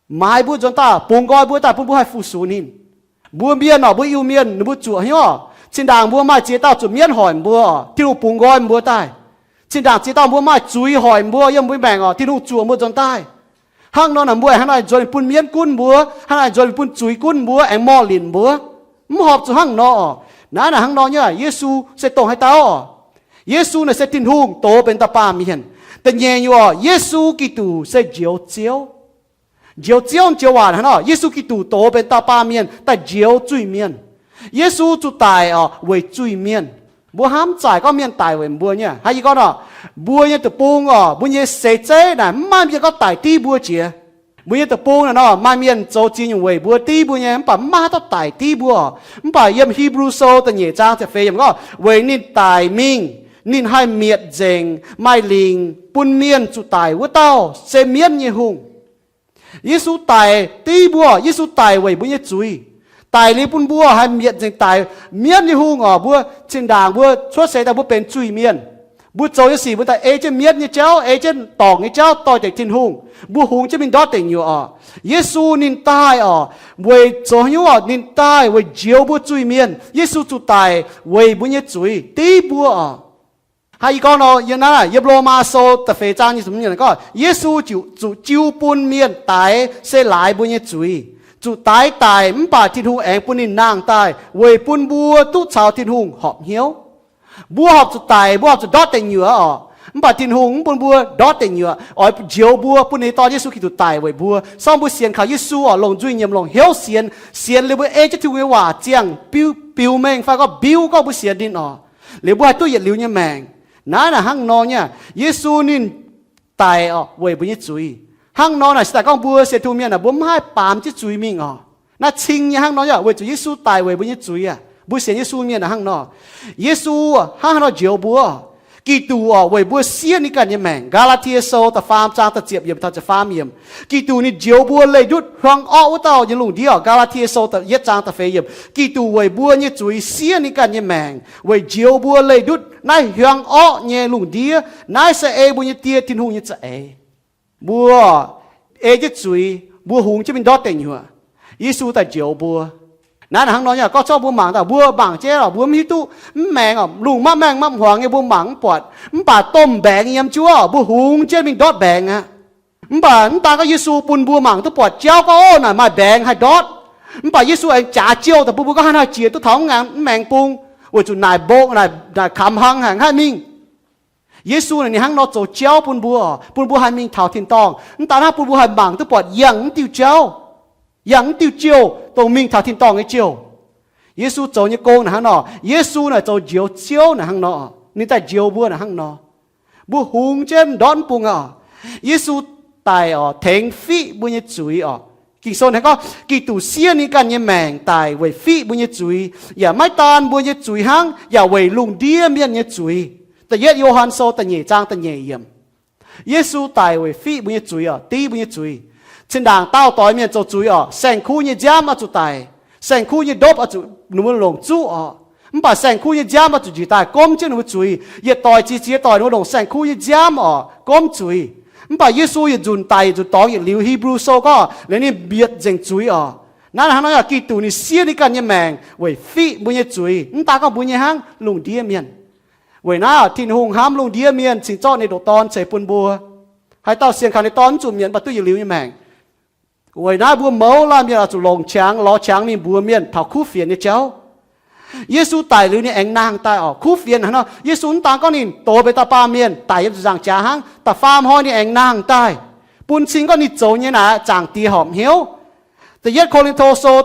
maaiz mbuo nzuonx daaih, bungx nqoi mbuo daaih bun mbuo haih fu-sux ninh. Mbuo mienh oc, mbuo Iu-Mienh ninh mbuo zuoqc hnyouv oc, zinh ndaangc mbuo maaih ziex dauh zuqc mienv hoic mbuo oc, Tin-Hungh bungx nqoi mbuo daaih. Zinh ndaangc ziex dauh mbuo maaih zuiz hoic mbuo yiem mbuo maengc oc, Tin-Hungh zuoqc mbuo nzuonx daaih. Hnangv nor naaic mbuo aengx hnangv naaic nzuonx bun mienv gunv mbuo, hnangv naaic nzuonx bun zuiz gunv mbuo, aengx mor linc mbuo. Mv horpc zuqc hnangv nor oc. Naaiv naaic hnangv nor nyei, Yesu se dongh haaix dauh oc? Yesu naaic se Tin-Hungh dox benx dauh baamh mienh. Da'nyeic nyungc oc, Yesu Giduc se Njoux Ziouv. Njoux Ziouv, Njoux Waac hnangv nor, Yesu Giduc dox benx dauh baamh mienh daaih njoux zuiz-mienh. Yesu zuqc daic oc weic zuiz-mienh. Mbuo hnamv zaaic gorngv mienh daic weic mbuo nyei. Hnangv yie gorngv nor, mbuo nyei deic-bung oc, mbuo nyei seix zeiv naaic mv maaih mienh gorngv daic div mbuo jiex. Mbuo nyei deic-bung naaic nor maaih mienh zoux ziex nyungc weic mbuo div mbuo nyei, mv baac mv maaih haaix dauh daic div mbuo oc. Mv baac yiem Hipv^lu Sou da'nyeic zaang ziepc feix yiemc gorngv, weic ninh daic mingh, ninh haih mietc nzengc maaih lingc bun mienh zuqc daic wuov dauh se mienv nyei hungh. Yesu daic div mbuo, Yesu daic weic mbuo nyei zuiz. Daic liuz bun mbuo haih mietc nzengc daic. Mienv nyei hungh oc, mbuo zinh ndaangc mbuo cuotv seix daaih mbuo benx zuiz-mienh. Mbuo zoux nyei sic mbuo daaih ei jienv mienv nyei jauv, ei jienv dorngc nyei jauv doix-dekc Tin-Hungh. Mbuo hungx jienv mingh ndortv deic nyuoqc oc. Yesu ninh daaih oc, weic zoux haaix nyungc oc? Ninh daaih weic njoux mbuo zuiz-mienh. Yesu zuqc daic weic mbuo nyei zuiz div mbuo oc. Hnangv yie gorngv nor, yiem naaiv, yiem Lomaa Sou da'feix zaang nyei gorngv, Yesu zuqc jiu bun mienh daix se laaix mbuo nyei zuiz, zuqc daix daic, mv baac Tin-Hungh aengx bun ninh nangh daaih weic bun mbuo duqv caux Tin-Hungh horpc hnyouv. Mbuo horpc zuqc daic, mbuo horpc zuqc ndortv deic nyuoqc oc. Mv baac Tin-Hungh mv bun mbuo ndortv deic nyuoqc, oix njoux mbuo, bun ninh nyei Dorn Yesu Giduc daic weic mbuo. Se gorngv mbuo sienx kaux Yesu oc, longc nzuih nyiemc, longc hnyouv sienx, sienx liuz mbuo ei jienv Tin-Hungh nyei waac ziangh biu, biux mengh fai gorngv biuv gorngv mbuo sienx ninh oc, liuz mbuo haih duqv yietc liuz nyei maengc. Naaiv naaic hnangv nor nyei, Yesu ninh daic oc weic mbuo nyei zuiz. Hnangv nor naaic se daaih gorngv mbuo sienx Tin-Hungh mienh naaic mbuo mv haih baamz jienv zuiz mingh oc. Naaiv cing nyei hnangv nor yaac weic zuqc Yesu daic weic mbuo nyei zuiz aqv. Mbuo sienx Yesu mienh naaic hnangv nor, Yesu hnangv haaix nor njoux mbuo? Giduc oc weic mbuo siev ninh ganh nyei maengc. Gaa^laa^tie Sou da'faam zaang da'ziepc yiemc taux ziepc faam yiemc. Giduc ninh njoux mbuo leih ndutv hiuang orqv wuov dauh nyei lungh ndiev oc. Gaa^laa^tie Sou da'yietv zaang da'feix yiemc. Giduc weic mbuo nyei zuiz siev ninh ganh nyei maengc weic njoux mbuo leih ndutv naaiv hiuang orqv nyei lungh ndiev. Naaiv se ei mbuo nyei Die, Tin-Hungh nyei za'eix. Mbuo ei jienv zuiz, mbuo hungx jienv mingh ndortv deic nyuoqc, Yesu daaih njoux mbuo. Naaiv hnangv nor nyei, gorngv zorqv mbuo mangc daaih, mbuo mangc jienv oc, mbuo mv hiuv duqv, mv maengx oc, lungh maiv maengh maiv hmuangx nyei, mbuo mangc mv buatc. Mv baac domh mbaengx yiem juov, mbuo hungx jienv mingh ndortv mbaengx aqv. Mv baac mv daan gorngv Yesu bun mbuo mangc duqv buatc jauv gorngv, ov, naaic maaih mbaengx haih ndortv. Mv baac Yesu aengx jaax jouh daaih bun mbuo gorngv haaix nor jiex duqv taux mv maengx bung, weic zuqc naaic mbong, naaic kamx hlang haic, haih mingh. Yesu naaic ninh hnangv nor zoux jauv bun mbuo, bun mbuo haih mingh taux tin-dorngh. Mv daan hnangv, bun mbuo haih mangc duqv buatc yangh mv diuh jauv, yangh mv diuh jouh, dongh mingh taux tin-dorngh nyei jouh. Yesu zoux nyei gong naaic hnangv nor. Yesu naaic zoux njoux Ziouv naaic hnangv nor. Ninh daaih njoux mbuo naaic hnangv nor. Mbuo hungx jienv ndortv mv bung aqv. Yesu daic oc, tengx fiqv mbuo nyei zuiz oc. Ging-Sou hnangv gorngv, Giduc siev ninh ganh nyei maengc daic weic fiqv mbuo nyei zuiz, yaac maiv daan mbuo nyei zuiz hnangv, yaac weic lungh ndiev mienh nyei zuiz. Da'yietv Yo^han Sou da'nyeic zaang da'nyeic yiemc. Yesu daic weic fiqv mbuo nyei zuiz oc, div mbuo nyei zuiz. Cin-ndaangc daauh doix mienh zoux zuiz oc, saeng-kuv nyei nziaamv oix zuqc daic, saeng-kuv nyei ndopv oix zuqc ninh mbuo longc zuqv oc. Mv baac saeng-kuv nyei nziaamv oix zuqc njiec daaih gomv jienv ninh mbuo zuiz. Yietc doic ziex ziex doic ninh mbuo longc saeng-kuv nyei nziaamv oc gomv zuiz. Mv baac Yesu yietc nzunc daic yietc nzunc dorngx yietc liuz. Hipv^lu Sou gorngv, liuz ninh mbietc nzengc zuiz oc. Naaiv hnangv nor, Giduc ninh siev ninh ganh nyei maengc weic fiqv mbuo nyei zuiz. Mv daan gorngv mbuo nyei hnangv, lungh ndiev mienh. Weic naaiv Tin-Hungh hnamv lungh ndiev mienh cingx zorqv ninh ndoqc Dorn ceix bun mbuo. Haaix dauh sienx kaux ninh Dorn mv zuqc mietc, mv baac duqv yietc liuz nyei maengc. Weic naaiv mbuo mouz laanh mienh oix zuqc longc qangx lorz qangx mingh mbuox mienh taux kuv fienx nyei jauv. Yesu daic liuz ninh aengx nangh daaih oc. Kuv fienx hnangv nor, Yesu mv daan gorngv ninh dox mbenc dauh baamh mienh daic yiem ziepc nzaangc jaax hnangv, da'faam hnoi ninh aengx nangh daaih, bun cing gorngv ninh zoux nyei naaic Zaangc Diex horpc hnyouv. Da'yietv Ko^lin^to Sou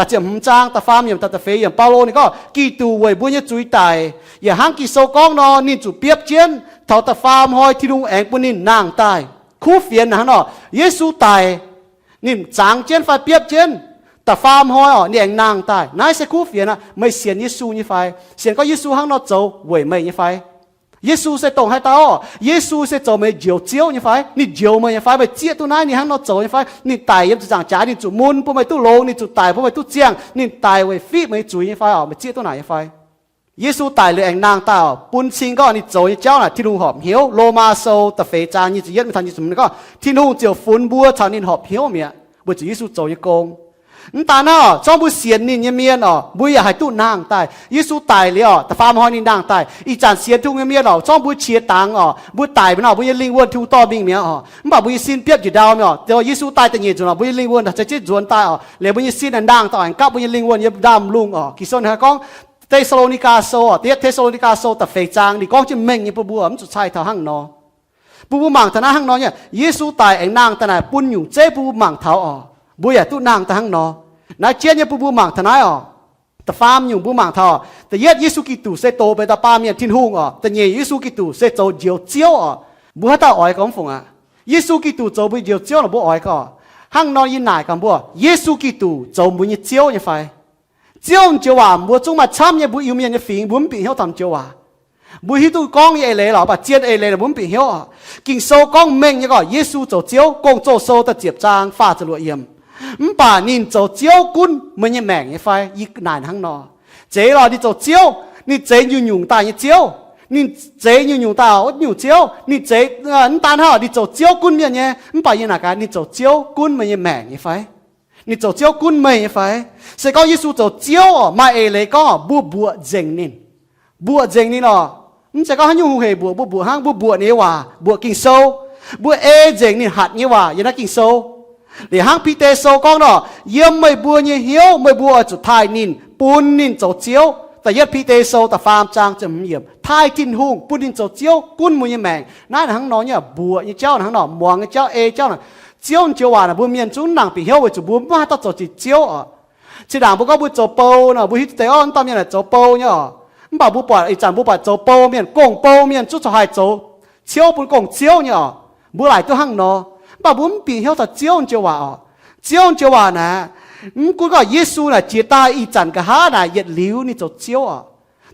ziepc hmz zaang da'faam yiemc taux da'feix yiemc, Baulo ninh gorngv, Giduc weic mbuo nyei zuiz daic, yaac hnangv Ging-Sou gorngv nor, ninh zuqc biopv jienv, taux da'faam hnoi Tin-Hungh aengx bun ninh nangh daaih. Kuv fienx hnangv nor, Yesu daic, ninh zangx jienv fai biopv jienv, da'faam hnoi oc ninh aengx nangh daaih. Naaiv se kuv fienx aqv. Meih sienx Yesu nyei fai? Sienx gorngv Yesu hnangv nor zoux weic meih nyei fai? Yesu se dongh haaix dauh? Yesu se zoux meih njoux Ziouv nyei fai? Ninh njoux meih nyei fai? Meih zieqv duqv naaiv ninh hnangv nor zoux nyei fai? Ninh daic yiem ziepc nzaangc jaax, ninh zuqc mun bun meih duqv longx, ninh zuqc daic bun meih duqv ziangh, ninh daic weic fiqv meih nyei zuiz nyei fai oc? Meih zieqv duqv naaic nyei fai? Yesu daic liuz aengx nangh daaih oc, bun cing gorngv ninh zoux nyei jauv naaic Tin-Hungh horpc hnyouv. Lomaa Sou da'feix zaang nyic ziepc yietv mingh taux nyic ziepc hmz gorngv, Tin-Hungh ziouc funx mbuo caux ninh horpc hnyouv mi'aqv, weic zuqc Yesu zoux nyei gong. Mv daan naaiv oc, zorngv mbuo sienx ninh nyei mienh oc, mbuo yaac haih duqv nangh daaih. Yesu daic liuz oc, da'faam hnoi ninh nangh daaih. Ih zanc sienx Tin-Hungh nyei mienh oc, zorngv mbuo qiex dangx oc, mbuo daic mi'aqv oc, mbuo nyei lingh wuonh Tin-Hungh dorh mingh mi'aqv oc. Mv baac mbuo nyei sin biopv njiec ndau mi'aqv oc. Dongh Yesu daaih da'nyeic nzunc oc, mbuo nyei lingh wuonh daaih za'gengh nzuonx daaih oc. Liuz mbuo nyei sin naaic nangh daaih oc, aengx gapv mbuo nyei lingh wuonh yiem ndaamv-lungh oc. Ging-Sou naaic gorngv, Te^saa^lo^ni^gaa Sou oc, da'yietv Te^saa^lo^ni^gaa Sou da'feix zaang ninh gorngv jienv mengh nyei bun mbuo, mv zuqc cai taux hnangv nor. Bun mbuo mangc taux naaiv hnangv nor nyei, Yesu daic aengx nangh daaih naaic bun nyungc zeiv bun mbuo mangc taux oc. Mbuo yaac duqv nangh daaih hnangv nor. Naaiv jienv nyei bun mbuo mangc taux naaiv oc. Da'faam nyungc mbuo mangc taux, da'yietv Yesu Giduc se dox mbenc dauh baamh mienh Tin-Hungh oc. Da'nyeic Yesu Giduc se zoux njoux Ziouv oc. Mbuo haaix dauh oix gorngv fungc aqv? Yesu Giduc zoux mbuo njoux Ziouv nor mbuo oix gorngv. Hnangv nor yie naaic gaax mbuo, Yesu Giduc zoux mbuo nyei Ziouv nyei fai? Ziouv joux waac mbuo zungv maaih camv nyei, mbuo Iu-Mienh nyei fingx mbuo mv bieqc hnyouv taux joux waac. Mbuo hiuv duqv gorngv nyei eix leiz lorqc, mv baac zien eix leiz mbuo mv bieqc hnyouv oc. Ging-Sou gorngv mengh nyei gorngv Yesu zoux Ziouv. Gong-Zoh Sou da'ziepc zaang faah ziepc luoqc yiemc. Mv baac ninh zoux Ziouv gunv meih nyei maengc nyei fai? Yie naaic hnangv nor. Zeiz lorqc, ninh zoux Ziouv, ninh zeix nyungc-nyungc daaih nyei Ziouv. Ninh zeix nyungc-nyungc daaih oc, wuov nyungc Ziouv. Ninh zeix, mv daan hnangv, ninh zoux Ziouv gunv mienh nyei. Mv baac yie naaic gaax, ninh zoux Ziouv gunv meih nyei maengc nyei fai? Ninh zoux Ziouv gunv meih nyei fai? Se gorngv Yesu zoux Ziouv oc, maaih eix leiz gorngv oc, mbuo mbuoqc nzengc ninh. Mbuoqc nzengc ninh oc. Mv zeiz gorngv haaix nyungc hungh hec mbuoqc, mbuo mbuoqc hnangv, mbuo mbuoqc ninh nyei waac, mbuoqc Ging-Sou. Mbuo ei nzengc ninh hatc nyei waac yiem naaiv Ging-Sou. Liuz hnangv Bide Sou gorngv nor, yiem meih mbuo nyei hnyouv meih mbuo oix zuqc taaih ninh, bun ninh zoux Ziouv, Da'yietv Bide Sou da'faam zaang ziepc hmz yiemc, taaih Tin-Hungh bun ninh zoux Ziouv gunv mbuo nyei maengc. Naaiv hnangv nor nyei, mbuoqc nyei jauv hnangv nor, muangx nyei jauv ei jauv naaic. Ziouv joux waac naaic mbuo mienh zungv nangc bieqc hnyouv weic zuqc mbuo maiv maaih dauh zoux ziqc Ziouv oc. Zinh ndaangc mbuo gorngv mbuo zoux bou nor, mbuo hiuv duqv deix orv, dauh mienh naaic zoux bou nyei oc. Mv baac mbuo buatc ih zanc mbuo buatc zoux bou mienh, gong-bou mienh zungv corc haih zoux ciouv bun gong-ziouv nyei oc. Mbuo laaic duqv hnangv nor, mv baac mbuo mv bieqc hnyouv taux Ziouv joux waac oc. Ziouv joux waac naaic, mv gunv gorngv Yesu naaic jiex daaih ih zanc nqa'haav naaic yietc liuz ninh zoux Ziouv oc.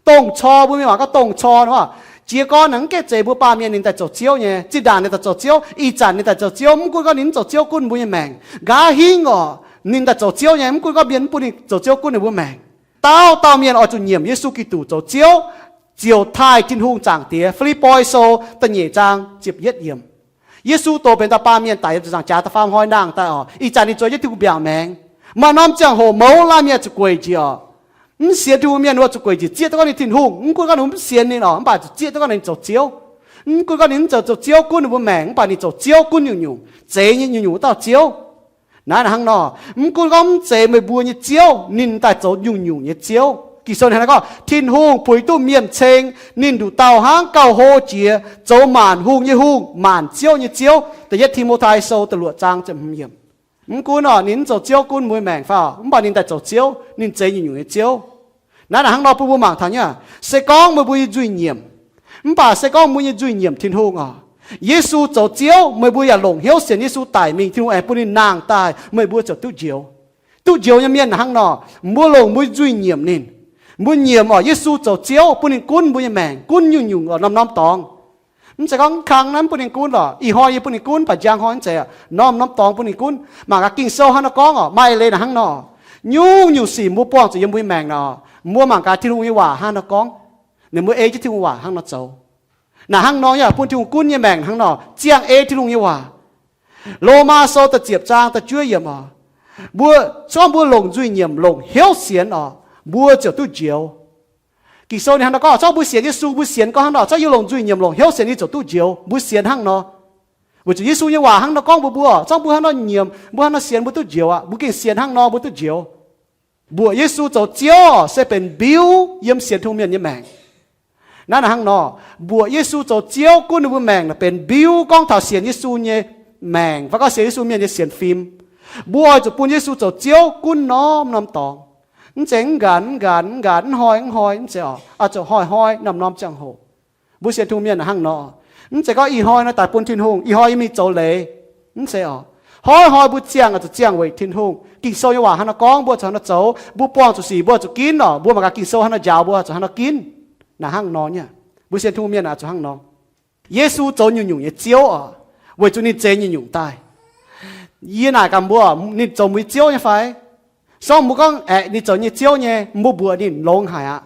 Dongh cor, mbuo mienh waac gorngv dongh cor nor, jiez gorn naaic mv gaengh zeiz mbuo baamh mienh ninh daaih zoux Ziouv nyei. Zinh ndaangc ninh daaih zoux Ziouv, ih zanc ninh daaih zoux Ziouv, mv gunv gorngv ninh mv zoux Ziouv gunv mbuo nyei maengc, nqa'haav hingv oc, ninh daaih zoux Ziouv nyei, mv gunv gorngv mienh mv bun ninh zoux Ziouv gunv ninh mbuo maengc. Dauh dauh mienh oix zuqc nyiemc Yesu Giduc zoux Ziouv, ziouc taaih Tin-Hungh zaangc Diex. Fi^lipv^poi Sou da'nyeic zaang ziepc yietv yiemc. Yesu doqc benx dauh baamh mienh daic yiem ziepc nzaangc jaax da'faam hnoi nangh daaih oc. Ih zanc ninh zueiz jienv Tin-Hungh mbiaauc maengx. Maaih norm ziangh hoc mouz laanh mienh zuqc gueic njiec oc. Mv sienx Tin-Hungh mienh ninh zuqc gueic njiec, zieqv duqv gorngv ninh Tin-Hungh, mv gunv gorngv ninh mv sienx ninh oc, mv baac zuqc zieqv duqv gorngv ninh zoux Ziouv. Mv gunv gorngv ninh mv zoux, zoux Ziouv gunv ninh mbuo maengc, mv baac ninh zoux Ziouv gunv nyungc-nyungc, zeix nyei nyungc-nyungc dauh Ziouv. Naaiv hnangv nor, mv gunv gorngv mv zeiz meih mbuo nyei Ziouv, ninh daaih zoux nyungc-nyungc nyei Ziouv. Ging-Sou ninh hnangv naaiv gorngv, Tin-Hungh puix duqv mienh ceng, ninh nduqc dauh hnangv gauh hlo jiex, zoux maanc hungh nyei Hungh, maanc ziouv nyei Ziouv. Da'yietv Ti^mo^tai Sou da'luoqc zaang ziepc hmz yiemc. Mv gunv oc, ninh mv zoux Ziouv gunv mbuo maengc fai oc, mv baac ninh daaih zoux Ziouv, ninh zeix nyungc-nyungc nyei Ziouv. Naaiv hnangv nor bun mbuo mangc taux nyei, se gorngv meih mbuo nyei nzuih nyiemc, mv baac se gorngv mbuo nyei nzuih nyiemc Tin-Hungh oc, Yesu zoux Ziouv, meih mbuo yaac longc hnyouv sienx Yesu daic mingh, Tin-Hungh aengx bun ninh nangh daaih, meih mbuo ziouc duqv njoux. Duqv njoux nyei mienh hnangv nor, mbuo longc mbuo nzuih nyiemc ninh. Mbuo nyiemc oc, Yesu zoux Ziouv, bun ninh gunv mbuo nyei maengc, gunv nyungc-nyungc oc, norm-norm dorngx. Mv zeiz gorngv mv kang naaiv mv bun ninh gunv lorqc, ih hnoi yie bun ninh gunv, baac njang hnoi mv zeiz oc, norm-norm dorngx bun ninh gunv. Mangc gaax Ging-Sou hnangv nor gorngv oc, maaih leiz naaic hnangv nor, nyungc-nyungc sic mbuo buangh zuqc yiem mbuo nyei maengc naaic oc, mbuo mangc gaax Tin-Hungh nyei waac hnangv nor gorngv. Ninh mbuo ei jienv Tin-Hungh waac hnangv nor zoux. Naaic hnangv nor yaac bun Tin-Hungh gunv nyei maengc hnangv nor, ziangh ei Tin-Hungh nyei waac. Lomaa Sou da'ziepc zaang da'juov yiemc oc, mbuo, se gorngv mbuo longc nzuih nyiemc longc hnyouv sienx oc, mbuo ziouc duqv njoux. Ging-Sou ninh hnangv nor gorngv, se gorngv mbuo sienx Yesu, mbuo sienx gorngv hnangv nor, se gorngv yie longc nzuih nyiemc longc hnyouv sienx, yie ziouc duqv njoux. Mbuo sienx hnangv nor, weic zuqc Yesu nyei waac hnangv nor gorngv mbuox mbuo, se gorngv mbuo hnangv nor nyiemc, mbuo hnangv nor sienx, mbuo duqv njoux aqv. Mbuo gengh sienx hnangv nor, mbuo duqv njoux. Mbuoqc Yesu zoux Ziouv se benx mbiuv yiem sienx Tin-Hungh mienh nyei maengc. Naaiv hnangv nor, mbuoqc Yesu zoux Ziouv gunv ninh mbuo maengc naaic benx mbiuv gorngv taux sienx Yesu nyei maengc fai gorngv sienx Yesu mienh nyei sienx fim. Mbuo oix zuqc bun Yesu zoux Ziouv gunv norm-norm dorngx. Mv zeiz mv nqanx mv nqanx mv nqanx, mv hnoi mv hnoi, mv zeiz oc, oix zuqc hnoi-hnoi norm-norm ziangh hoc. Mbuo sienx Tin-Hungh mienh hnangv nor. Mv zeiz gorngv ih hnoi nor daaih bun Tin-Hungh, ih hnoi yie mingh zoux leiz. Mv zeiz oc. Hnoi-hnoi mbuo ziangh oix zuqc ziangh weic Tin-Hungh. Ging-Sou nyei waac hnangv nor gorngv, mbuo zuqc hnangv nor zoux. Mbuo buangh zuqc sic mbuo zuqc ginv oc. Mbuo mangc gaax Ging-Sou hnangv nor njaaux mbuo zuqc hnangv nor ginv. Naaic hnangv nor nyei. Mbuo sienx Tin-Hungh mienh oix zuqc hnangv nor. Yesu zoux nyungc-nyungc nyei Ziouv oc, weic zuqc ninh zeix nyungc-nyungc daaih. Yie naaic gaax mbuo, ninh zoux mbuo nyei Ziouv nyei fai? Se gorngv mbuo gorngv aeqv, ninh zoux nyei Ziouv nyei, mbuo mbuoqc ninh longx haic aqv.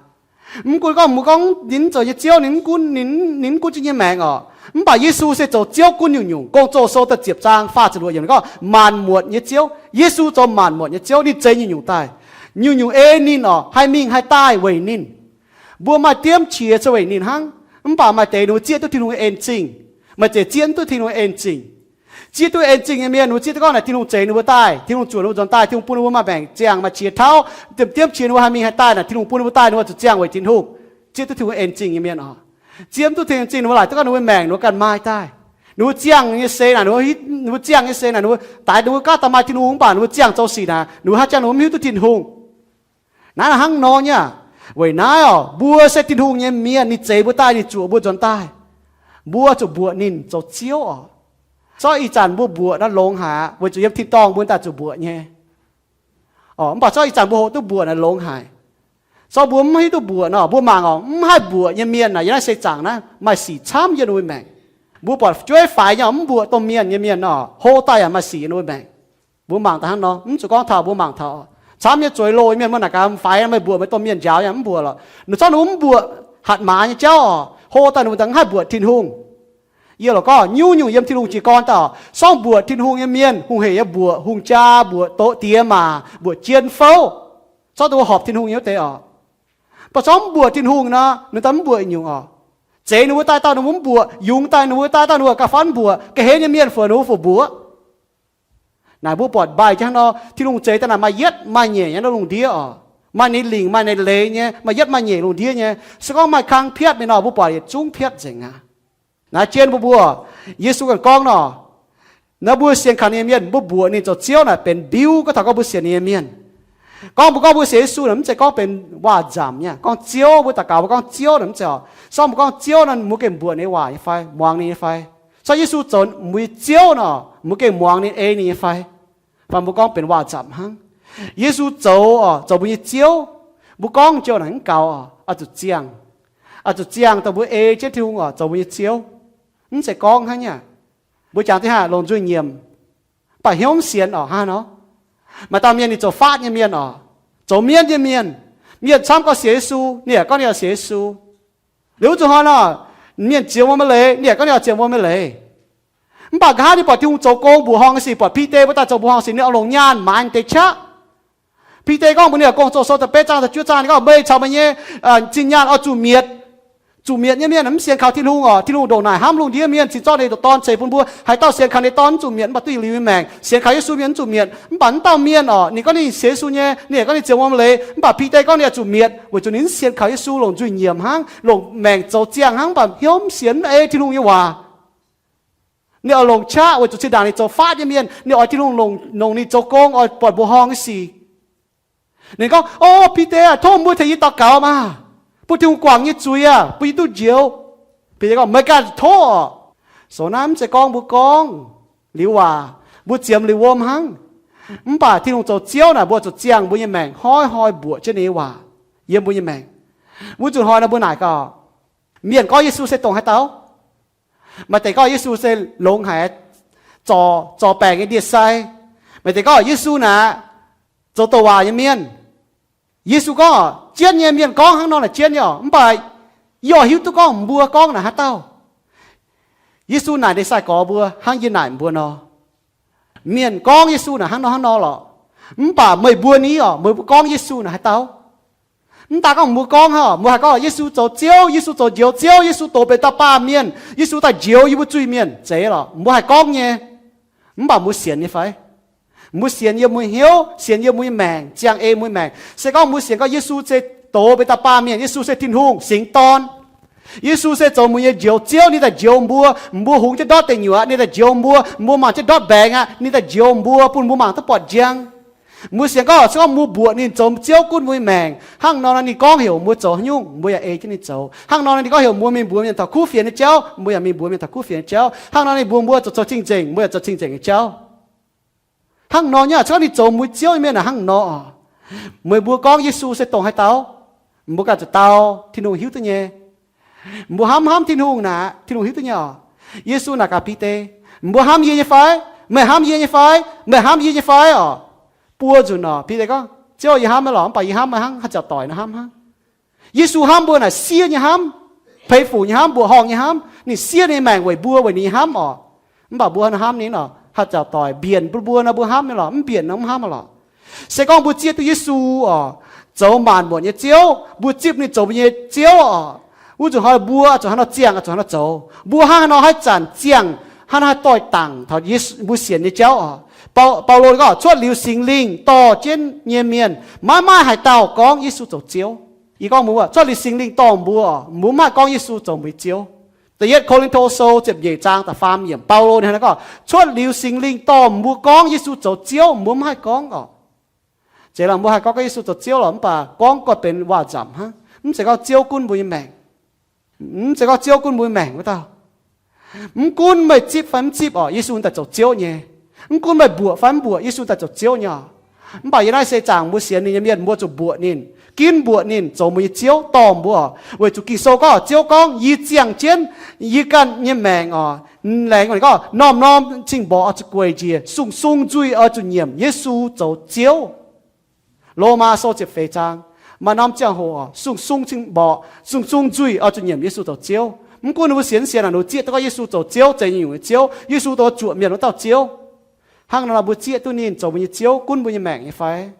Mv gunv gorngv mbuo gorngv ninh zoux nyei Ziouv, ninh mv gunv, ninh mv gunv jienv nyei maengc oc. Mv baac Yesu se zoux Ziouv gunv nyungc-nyungc. Gong-Zoh Sou da'ziepc zaang faah ziepc luoqc yiemc gorngv, maanc muotc nyei Ziouv. Yesu zoux maanc muotc nyei Ziouv, ninh zeix nyungc-nyungc daaih. Nyungc-nyungc ei ninh oc, haih mingh haih daaih weic ninh. Mbuo maaih diemv qiex se weic ninh hnangv. Mv baac maaih deix ninh mbuo zieqv duqv Tin-Hungh nyei en zingh. Maaih deix zieqv mv duqv Tin-Hungh nyei en zingh. Zieqv duqv en zingh nyei mienh, ninh mbuo zieqv duqv gorngv naaic Tin-Hungh zeix ninh mbuo daaih, Tin-Hungh zuoqc ninh mbuo nzuonx daaih, Tin-Hungh bun ninh mbuo maaih maengc ziangh, maaih qiex tauv, diemv qiex ninh mbuo haih mingh haih daaih naaic, Tin-Hungh bun ninh mbuo daaih, ninh mbuo zuqc ziangh weic Tin-Hungh. Zieqv duqv Tin-Hungh en zingh nyei mienh oc. Zieqv mv duqv Tin-Hungh en zingh, ninh mbuo laaic duqv gorngv ninh mbuo maengc ninh mbuo ganh maaih daaih. Ninh mbuo ziangh nyei se naaic, ninh mbuo, ninh mbuo ziangh nyei se naaic, ninh mbuo daix ninh mbuo gaav daaih maaih Tin-Hungh, mv baac ninh mbuo ziangh zoux sic naaic, ninh mbuo haaix ziangh ninh mbuo mv hiuv duqv Tin-Hungh. Naaiv hnangv nor nyei. Weic naaiv oc, mbuo se Tin-Hungh nyei mienh, ninh zeix mbuo daaih, ninh zuoqc mbuo nzuonx daaih. Mbuo zuqc mbuoqc ninh zoux Ziouv oc. Zorqv ih zanc mbuo mbuoqc naaiv longx haic aqv, weic zuqc yiem tin-dorngh mbuo daaih zuqc mbuoqc nyei. Mv baac zorqv ih zanc mbuo hoqc duqv mbuoqc naaiv longx haic. Zorqv mbuo mv hiuv duqv mbuoqc nor, mbuo mangc oc, mv haih mbuoqc nyei mienh naaic, yiem naaiv seix zaangc naaiv maaih sic camv yiem ninh mbuo maengc. Mbuo buatc jueiv faix nyei oc, mv mbuoqc domh mienh nyei mienh nor, hlo daaih yaac maaih sic yiem ninh mbuo maengc. Mbuo mangc daaih hnangv nor, mv zuqc gorngv taux mbuo mangc taux camv nyei zueiz loh nyei mienh, mbuo naaic gaax faix meih mbuoqc meih domh mienh njaaux nyei, mv mbuoqc lorqc. Ninh zorqv ninh mbuo mv mbuoqc hatc maaz nyei jauv oc, hlo daaih ninh mbuo daaih mv haih mbuoqc Tin-Hungh. Yie lorqc gorngv nyungc-nyungc yiem Tin-Hungh jiez gorn dauh, sorng mbuoqc Tin-Hungh nyei mienh hungh heic nyei mbuoqc, hungh jaa mbuoqc, doqc diex maac, mbuoqc jien fouv, zorqv dongh horpc Tin-Hungh nyei wuov deix oc. Mv baac sorng mv mbuoqc Tin-Hungh nor, ninh daaih mv mbuoqc nyungc oc. Zeix ninh mbuo daaih dauh ninh mbuo mv mbuoqc, yungz daaih ninh mbuo daaih dauh ninh mbuo gauh fai mv mbuoqc, ga'hlen nyei mienh fuc ninh mbuo fuc mbuoqc. Naaic mbuo buatc mbaih jangv nor, Tin-Hungh zeix daaih naaic maaih yietv maaih nyeic nyei lungh ndiev oc. Maaih ninh lingc maaih ninh leiz nyei, maaih yietv maaih nyeic lungh ndiev nyei. Se gorngv maaih kang piatv mingh nor, mbuo buatc yietc zungv piatv nzengc aqv. Naaiv jien mbuo mbuo, Yesu ganh gorngv nor, naaiv mbuo sienx kaux ninh nyei mienh, mbuo mbuoqc ninh zoux Ziouv naaic benx mbiuv gorngv taux gorngv mbuo sienx ninh nyei mienh. Gorngv mbuo gorngv mbuo sienx Yesu naaic mv zeiz gorngv benx waac-nzamc nyei. Gorngv Ziouv, mbuo daux gaux mbuo gorngv Ziouv naaic mv zeiz oc. Se gorngv mbuo gorngv Ziouv naaic, mbuo gengh mbuoqc ninh nyei waac nyei fai? Muangx ninh nyei fai? Se gorngv Yesu zoux mbuo nyei Ziouv nor, mbuo gengh muangx ninh, ei ninh nyei fai? Fai mbuo gorngv benx waac-nzamc hnangv. Yesu zoux oc, zoux mbuo nyei Ziouv, mbuo gorngv joux naaic mv gaux oc. Oix zuqc ziangh, oix zuqc ziangh dongh mbuo ei jienv Tin-Hungh oc zoux mbuo nyei Ziouv. Mv zeiz gorngv hnangv nyei. Mbuo jangx deix haaix longc nzuih nyiemc, mv baac hnyouv mv sienx oc hnangv nor. Maaih dauh mienh ninh zoux faatv nyei mienh oc, zoux mienv nyei mienh. Mienh camv gorngv sienx Yesu, ninh yaac gorngv ninh oix sienx Yesu. Liuz wuov zuqc hnoi nor, mienh zioux wuom nyei leiz, ninh yaac gorngv ninh oix zioux wuom nyei leiz. Mv baac nqa'haav ninh buatc Tin-Hungh zoux gong mbuoqc horngh nyei sic, buatc Bide wuov dauh zoux mbuoqc horngh sic, ninh oix longc nyaanh maaiz deix qaqv. Bide gorngv mbuox ninh, Gong-Zoh sou da'betv zaang da'juov zaang, ninh gorngv, meih caux meih nyei zinh nyaanh oix zuqc mietc. Zuqc mietc nyei mienh mv sienx kaux Tin-Hungh oc. Tin-Hungh ndongc naaic hnamv lungh ndiev mienh cingx zorqv ninh nyei Dorn ceix bun mbuo. Haaix dauh sienx kaux ninh nyei Dorn mv zuqc mietc, mv baac duqv yietc liuz nyei maengc. Sienx kaux Yesu mienh mv zuqc mietc. Mv baac wuov dauh mienh oc, ninh gorngv ninh sienx Yesu nyei, ninh yaac gorngv ninh zioux wuom leiz. Mv baac Bide gorngv ninh oix zuqc mietc, weic zuqc ninh mv sienx kaux Yesu, longc nzuih nyiemc hnangv, longc maengc zoux ziangh hnangv, mv baac hnyouv mv sienx, mv ei Tin-Hungh nyei waac. Ninh oix longc qaqv weic zuqc zinh ndaangc ninh zoux faatv nyei mienh, ninh oix Tin-Hungh longc ninh zoux gong, oix buatc mbuoqc horngh nyei sic. Ninh gorngv, O Bide aah, tov mbuo tengx yie daux gaux maah! Bun Tin-Hungh guangc yie nyei zuiz aah, bun yie duqv njoux. Bide gorngv, Meih ganh tov oc. Sou naaiv mv zeiz gorngv mbuo gorngv liuz waac, mbuo ziemx liuz wuom hnangv. Mv baac Tin-Hungh zoux Ziouv naaic, mbuo zuqc ziangh mbuo nyei maengc hnoi-hnoi mbuoqc jienv ninh nyei waac yiem mbuo nyei maengc. Wuov zuqc hnoi nor mbuo naaic gaax, mienh gorngv Yesu se dongh haaix dauh? Maaih deix gorngv Yesu se longx haic, zorc, zorc baengc nyei ndie-sai. Maaih deix gorngv Yesu naaic zoux douc waac nyei mienh. Yesu gorngv, jienv nyei, mienh gorngv hnangv nor naaic jienv nyei oc. Mv baac yie oix hiuv duqv gorngv mbuo gorngv naaic haaix dauh. Yesu naaic ndie-sai gorx mbuo hnangv yie naaic mbuo nor. Mienh gorngv Yesu naaic hnangv nor hnangv nor lorqc. Mv baac meih mbuo ni oc, meih mbuo gorngv Yesu naaic haaix dauh? Mv daaih gorngv mbuo gorngv hnangv, mbuo haih gorngv Yesu zoux Ziouv, Yesu zoux Njoux Ziouv, Yesu dox benx dauh baamh mienh, Yesu daaih njoux yie mbuo zuiz-mienh, zeiz lorqc, mbuo haih gorngv nyei. Mv baac mbuo sienx nyei fai? Mbuo sienx yiem mbuo hnyouv, sienx yiem mbuo nyei maengc, ziangh ei mbuo nyei maengc. Se gorngv mbuo sienx gorngv Yesu se dox benx dauh baamh mienh, Yesu se Tin-Hungh singx dorn, Yesu se zoux mbuo nyei Njoux Ziouv, ninh daaih njoux mbuo, mbuo hungx jienv ndortv deic nyuoqc, ninh daaih njoux mbuo, mbuo mangc jienv ndortv mbaengx aqv, ninh daaih njoux mbuo, bun mbuo mangc duqv buatc njang. Mbuo sienx gorngv, se gorngv mbuo mbuoqc ninh zoux Ziouv gunv mbuo nyei maengc, hnangv nor nor ninh gorngv heuc mbuo zoux haaix nyungc, mbuo yaac ei jienv ninh zoux. Hnangv nor nor ninh gorngv heuc mbuo mingh mbuox mienh taux kuv fienx nyei jauv, mbuo yaac mingh mbuox mienh taux kuv fienx nyei jauv. Hnangv nor ninh mbuox mbuo zoux, zoux cing-nzengc, mbuo yaac zoux cing-nzengc nyei jauv. Hnangv nor nyei, se gorngv ninh zoux mbuo Ziouv nyei mienh aac, hnangv nor oc. Meih mbuo gorngv Yesu se dongh haaix dauh? Mbuo ganh zuqc dau, Tin-Hungh hiuv duqv nyei. Mbuo hnamv, hnamv Tin-Hungh naaic, Tin-Hungh hiuv duqv nyei oc. Yesu naaic gaax Bide, mbuo hnamv yie nyei fai? Meih hnamv yie nyei fai? Meih hnamv yie nyei fai oc? Buo nzunc oc, Bide gorngv, Ziouv, yie hnamv meih lorqc, mv baac yie hnamv meih hnangv haaix ziangh doic nor hnamv hnangv. Yesu hnamv mbuo naaic siev nyei hnamv, peix fuc nyei hnamv, mbuoqc horngh nyei hnamv. Ninh siev ninh nyei maengc weic mbuo, weic ninh nyei hnamv oc. Mv baac mbuo hnamv ninh oc, haaix ziangh doic mbienc bun mbuo nor mbuo hnamv nyei lorqc, mv mbienc nor mv hnamv lorqc. Se gorngv mbuo zieqv duqv Yesu oc, zoux maanc muotc nyei Ziouv, mbuo zipv ninh zoux mbuo nyei Ziouv oc, wuov nzunc hnoi mbuo zuqc hnangv nor ziangh, zuqc hnangv nor zoux. Mbuo hnangv haaix nor haih zanc ziangh, hnangv haaix doix-dangc taux mbuo sienx nyei jauv oc. Baulo gorngv, cuotv liuz Singx Lingh dorh jienv nyei mienh, maiv maaih haaix dauh gorngv Yesu zoux Ziouv. Yie gorngv mbuo, cuotv liuz Singx Lingh dorh mbuo oc, mbuo mv haih gorngv Yesu zoux mbuo nyei Ziouv. Da'yietv Ko^lin^to Sou ziepc nyeic zaang da'faam yiemc, Baulo ninh hnangv naaiv gorngv, cuotv liuz Singx Lingh dorh mbuo gorngv Yesu zoux Ziouv, mbuo mv haih gorngv oc. Zeiz lorqc, mbuo haih gorngv Yesu zoux Ziouv lorqc, mv baac gorngv gorqv benx waac-nzamc hnangv. Mv zeiz gorngv Ziouv gunv mbuo nyei maengc. Mv zeiz gorngv Ziouv gunv mbuo nyei maengc wuov dauh. Mv gunv meih zipv fai mv zipv oc, Yesu daaih zoux Ziouv nyei. Mv gunv meih mbuoqc fai mv mbuoqc, Yesu daaih zoux Ziouv nyei oc. Mv baac yie naaiv se zaangc mbuo sienx ninh nyei mienh, mbuo zuqc mbuoqc ninh, ginv mbuoqc ninh zoux mbuo nyei Ziouv, dorh mbuo oc. Weic zuqc Ging-Sou gorngv, Ziouv gorngv, Yie ziangh jienv yie ganh nyei maengc oc. Laengz gorngv, norm-norm cing-mborqc oix zuqc gueic njiec, sung-sung nzuih oix zuqc nyiemc Yesu zoux Ziouv. Lomaa Sou ziepc feix zaang. Maaih norm ziangh hoc oc, sung-sung cing-mborqc, sung-sung nzuih oix zuqc nyiemc Yesu zoux Ziouv. Mv gunv ninh mbuo sienx mv sienx, ninh mbuo zieqv duqv gorngv Yesu zoux Ziouv, zeiz nyungc nyungc nyei Ziouv, Yesu dongh zuoqc mienh wuov dauh Ziouv. Hnangv nor mbuo zieqv duqv ninh zoux mbuo nyei Ziouv, gunv mbuo nyei maengc nyei fai?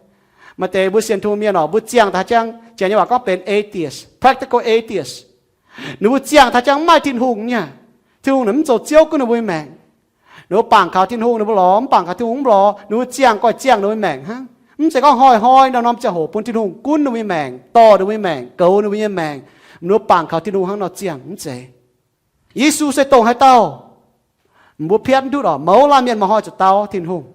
Maaih deix mbuo sienx Tin-Hungh mienh oc, mbuo ziangh daaih haaix jangx, janx nyei waac gorngv benx atheist, practical atheist. Ninh mbuo ziangh daaih haaix jangx mv maaih Tin-Hungh nyei. Tin-Hungh naaic mv zoux Ziouv gunv ninh mbuo nyei maengc. Ninh mbuo bangc kaux Tin-Hungh ninh mbuo lorz, mv bangc kaux Tin-Hungh mv lorz, ninh mbuo ziangh goiv ziangh ninh mbuo nyei maengc hnangv. Mv zeiz gorngv hnoi-hnoi norm-norm ziangh hoc bun Tin-Hungh gunv ninh mbuo nyei maengc, dorh ninh mbuo nyei maengc, goux ninh mbuo nyei maengc, mv baac bangc kaux Tin-Hungh hnangv nor ziangh, mv zeiz. Yesu se dongh haaix dauh? Mbuo piatv mv ndutv oc. Mouz laanh mienh maaih hnoi zuqc dau Tin-Hungh.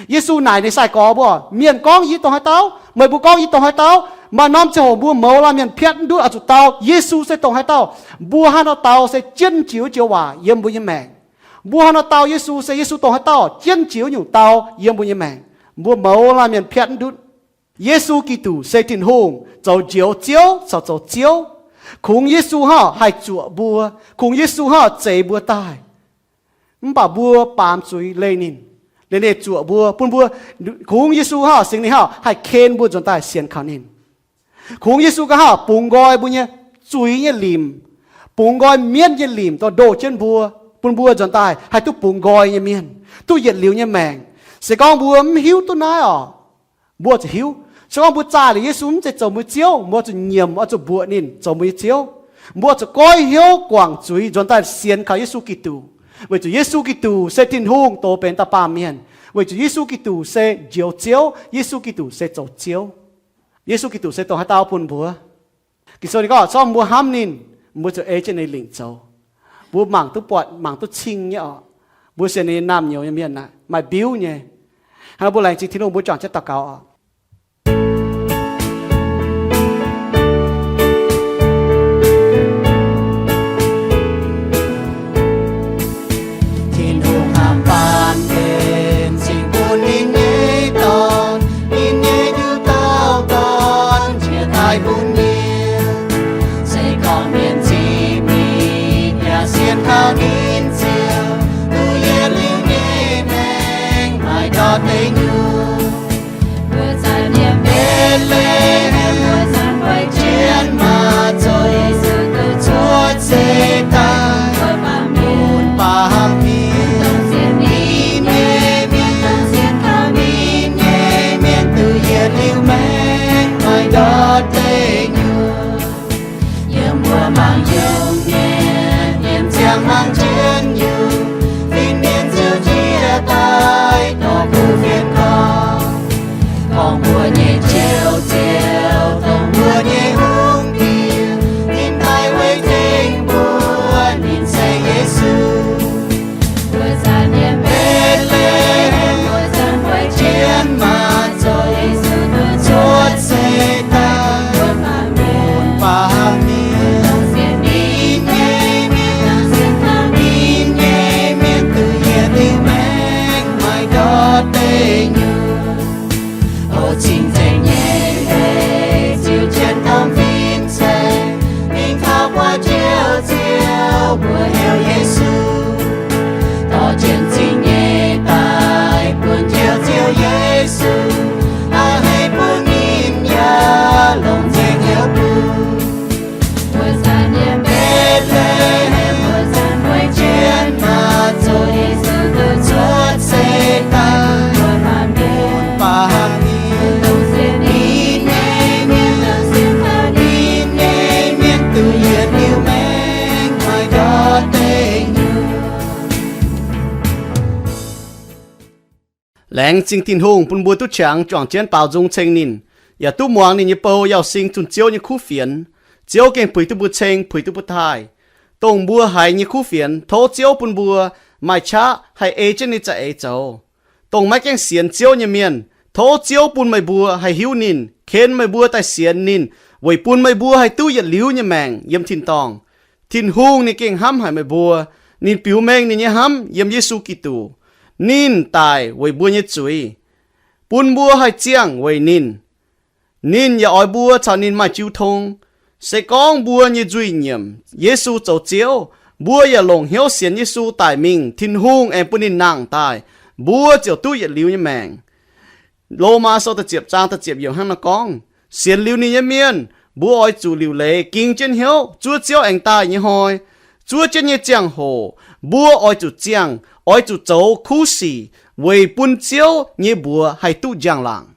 Yesu naaic ninh sai-gorx mbuo, mienh gorngv yie dongh haaix dauh, meih mbuo gorngv yie dongh haaix dauh? Maaih norm ziangh hoc mbuo mouz laanh mienh piatv mv ndutv oix zuqc dau Yesu se dongh haaix dauh. Mbuo hnangv nor dau se jienv jiex joux waac yiem mbuo nyei maengc. Mbuo hnangv nor dau Yesu se Yesu dongh haaix dauh, jienv jiex nyungc dau yiem mbuo nyei maengc. Mbuo mouz laanh mienh piatv mv ndutv. Yesu Giduc se Tin-Hungh, zoux Njoux Ziouv caux zoux Ziouv. Kungx Yesu hnangv haih zuoqc mbuo, kungx Yesu hnangv zeix mbuo daaih. Mv baac mbuo baamz zuiz leih ninh, leih ninh zuoqc mbuo, bun mbuo, kungx Yesu hnangv Singx Lingh hnangv haih ken mbuo nzuonx daaih sienx kaux ninh. Kungx Yesu ga'hnangv bungx nqoi mbuo nyei zuiz nyei limc, bungx nqoi mienv nyei limc dorh ndoh jienv mbuo, bun mbuo nzuonx daaih haih duqv bungx nqoi nyei mienh, duqv yietc liuz nyei maengc. Se gorngv mbuo mv hiuv duqv naaiv oc, mbuo zuqc hiuv. Se gorngv mbuo zaah liuz Yesu mv zeiz zoux mbuo Ziouv, mbuo zuqc nyiemc, oix zuqc mbuoqc ninh zoux mbuo nyei Ziouv. Mbuo zuqc goiv hnyouv guangc zuiz nzuonx daaih sienx kaux Yesu Giduc, weic zuqc Yesu Giduc se Tin-Hungh doz benx dauh baamh mienh, weic zuqc Yesu Giduc se Njoux Ziouv, Yesu Giduc se zoux Ziouv. Yesu Giduc se dongh haaix dauh bun mbuo? Ging-Sou ninh gorngv, se gorngv mbuo hnamv ninh, mbuo ziouc ei jienv ninh lingc zoux. Mbuo mangc duqv buatc, mangc duqv cing nyei oc. Mbuo sienx ninh naamh nyouz nyei mienh aeqv, maaih biuv nyei. Hnangv nor mbuo laengz zingh Tin-Hungh, mbuo juangc jienv daux gaux oc. Tin-Hungh hnamv baamh mienh, cingx bun ninh nyei Dorn, ninh nyei njuov dauh Dorn, njiec daaih bun mienh. Se gorngv mienh zic mingh yaac sienx kaux ninh Ziouv, duqv yietc liuz nyei maengc maiv ndortv deic nyuoqc. Mbuo zanc yiem Mbetc^le^hem, mbuo zanc guei jienv maaz-zoih, Yesu duqv cuotv seix daaih bun baamh mienh. Dongh sienx ninh nyei mienh, dongh sienx kaux ninh nyei mienh, duqv yietc liuz maengc maiv ndortv deic nyuoqc. Yiem mbuo mangc yungh mienh, yiem ziangh maengc jienv yungh, fin-mienh ziouc njiec daaih dorh kuv fienx gorngv, gorngv mbuo nyei Njoux Ziouv, dongh mbuo nyei Hungh Diex, ninh daaih weic tengx mbuo, ninh se Yesu. Mbuo zanc yiem Mbetc^le^hem, mbuo zanc guei jienv maaz-zoih, Yesu duqv cuotv seix daaih bun baamh mienh. Dongh sienx ninh nyei mienh, dongh sienx kaux ninh nyei mienh, duqv yietc liuz maengc maiv ndortv deic nyuoqc. O cing-nzengc nyei leiz ziux jienv domh fin-saeng, mingh taux buatc Njoux Ziouv, mbuox heuc Yesu. Dorh jienv zingh nyeic daaih bun Njoux Ziouv Yesu, a'hneiv bun ninh yaac longc nzengc hnyouv bun. Mbuo zanc yiem Mbetc^le^hem, mbuo zanc guei jienv maaz-zoih, Yesu duqv cuotv seix daaih bun baamh mienh. Dongh sienx ninh nyei mienh, dongh sienx kaux ninh nyei mienh, duqv yietc liuz maengc maiv ndortv deic nyuoqc. Laengz zingh Tin-Hungh bun mbuo duqv qangx juangc jienv baaux nzung ceng ninh, yaac duqv muangx ninh nyei bou Yauh Sing zunh Ziouv nyei kuv fienx. Ziouv gengh puix duqv mbuo ceng, puix duqv mbuo taaih. Dongh mbuo haiz nyei kuv fienx, tov Ziouv bun mbuo maaih qaqv haih ei jienv ninh za'eix zoux. Dongh maiv gaengh sienx Ziouv nyei mienh, tov Ziouv bun meih mbuo haih hiuv ninh, ken meih mbuo daaih sienx ninh, weic bun meih mbuo haih duqv yietc liuz nyei maengc yiem tin-dorngh. Tin-Hungh ninh gengh hnamv haic meih mbuo. Ninh biux mengh ninh nyei hnamv yiem Yesu Giduc. Ninh daic weic mbuo nyei zuiz, bun mbuo haih ziangh weic ninh. Ninh yaac oix mbuo caux ninh maaih jiu tong. Se gorngv mbuo nyei nzuih nyiemc Yesu zoux Ziouv, mbuo yaac longc hnyouv sienx Yesu daic mingh, Tin-Hungh aengx bun ninh nangh daaih, mbuo ziouc duqv yietc liuz nyei maengc. Lomaa Sou da'ziepc zaang da'ziepc yiemc hnangv naaiv gorngv, sienx liuz ninh nyei mienh, mbuo oix zuqc liuc leiz ging jienv hnyouv zuov Ziouv aengx daaih nyei hnoi. Zuov jienv nyei ziangh hoc mbuo oix zuqc ziangh, oix zuqc zoux kuv sic weic bun Ziouv nyei mbuox haih duqv njang-laangc.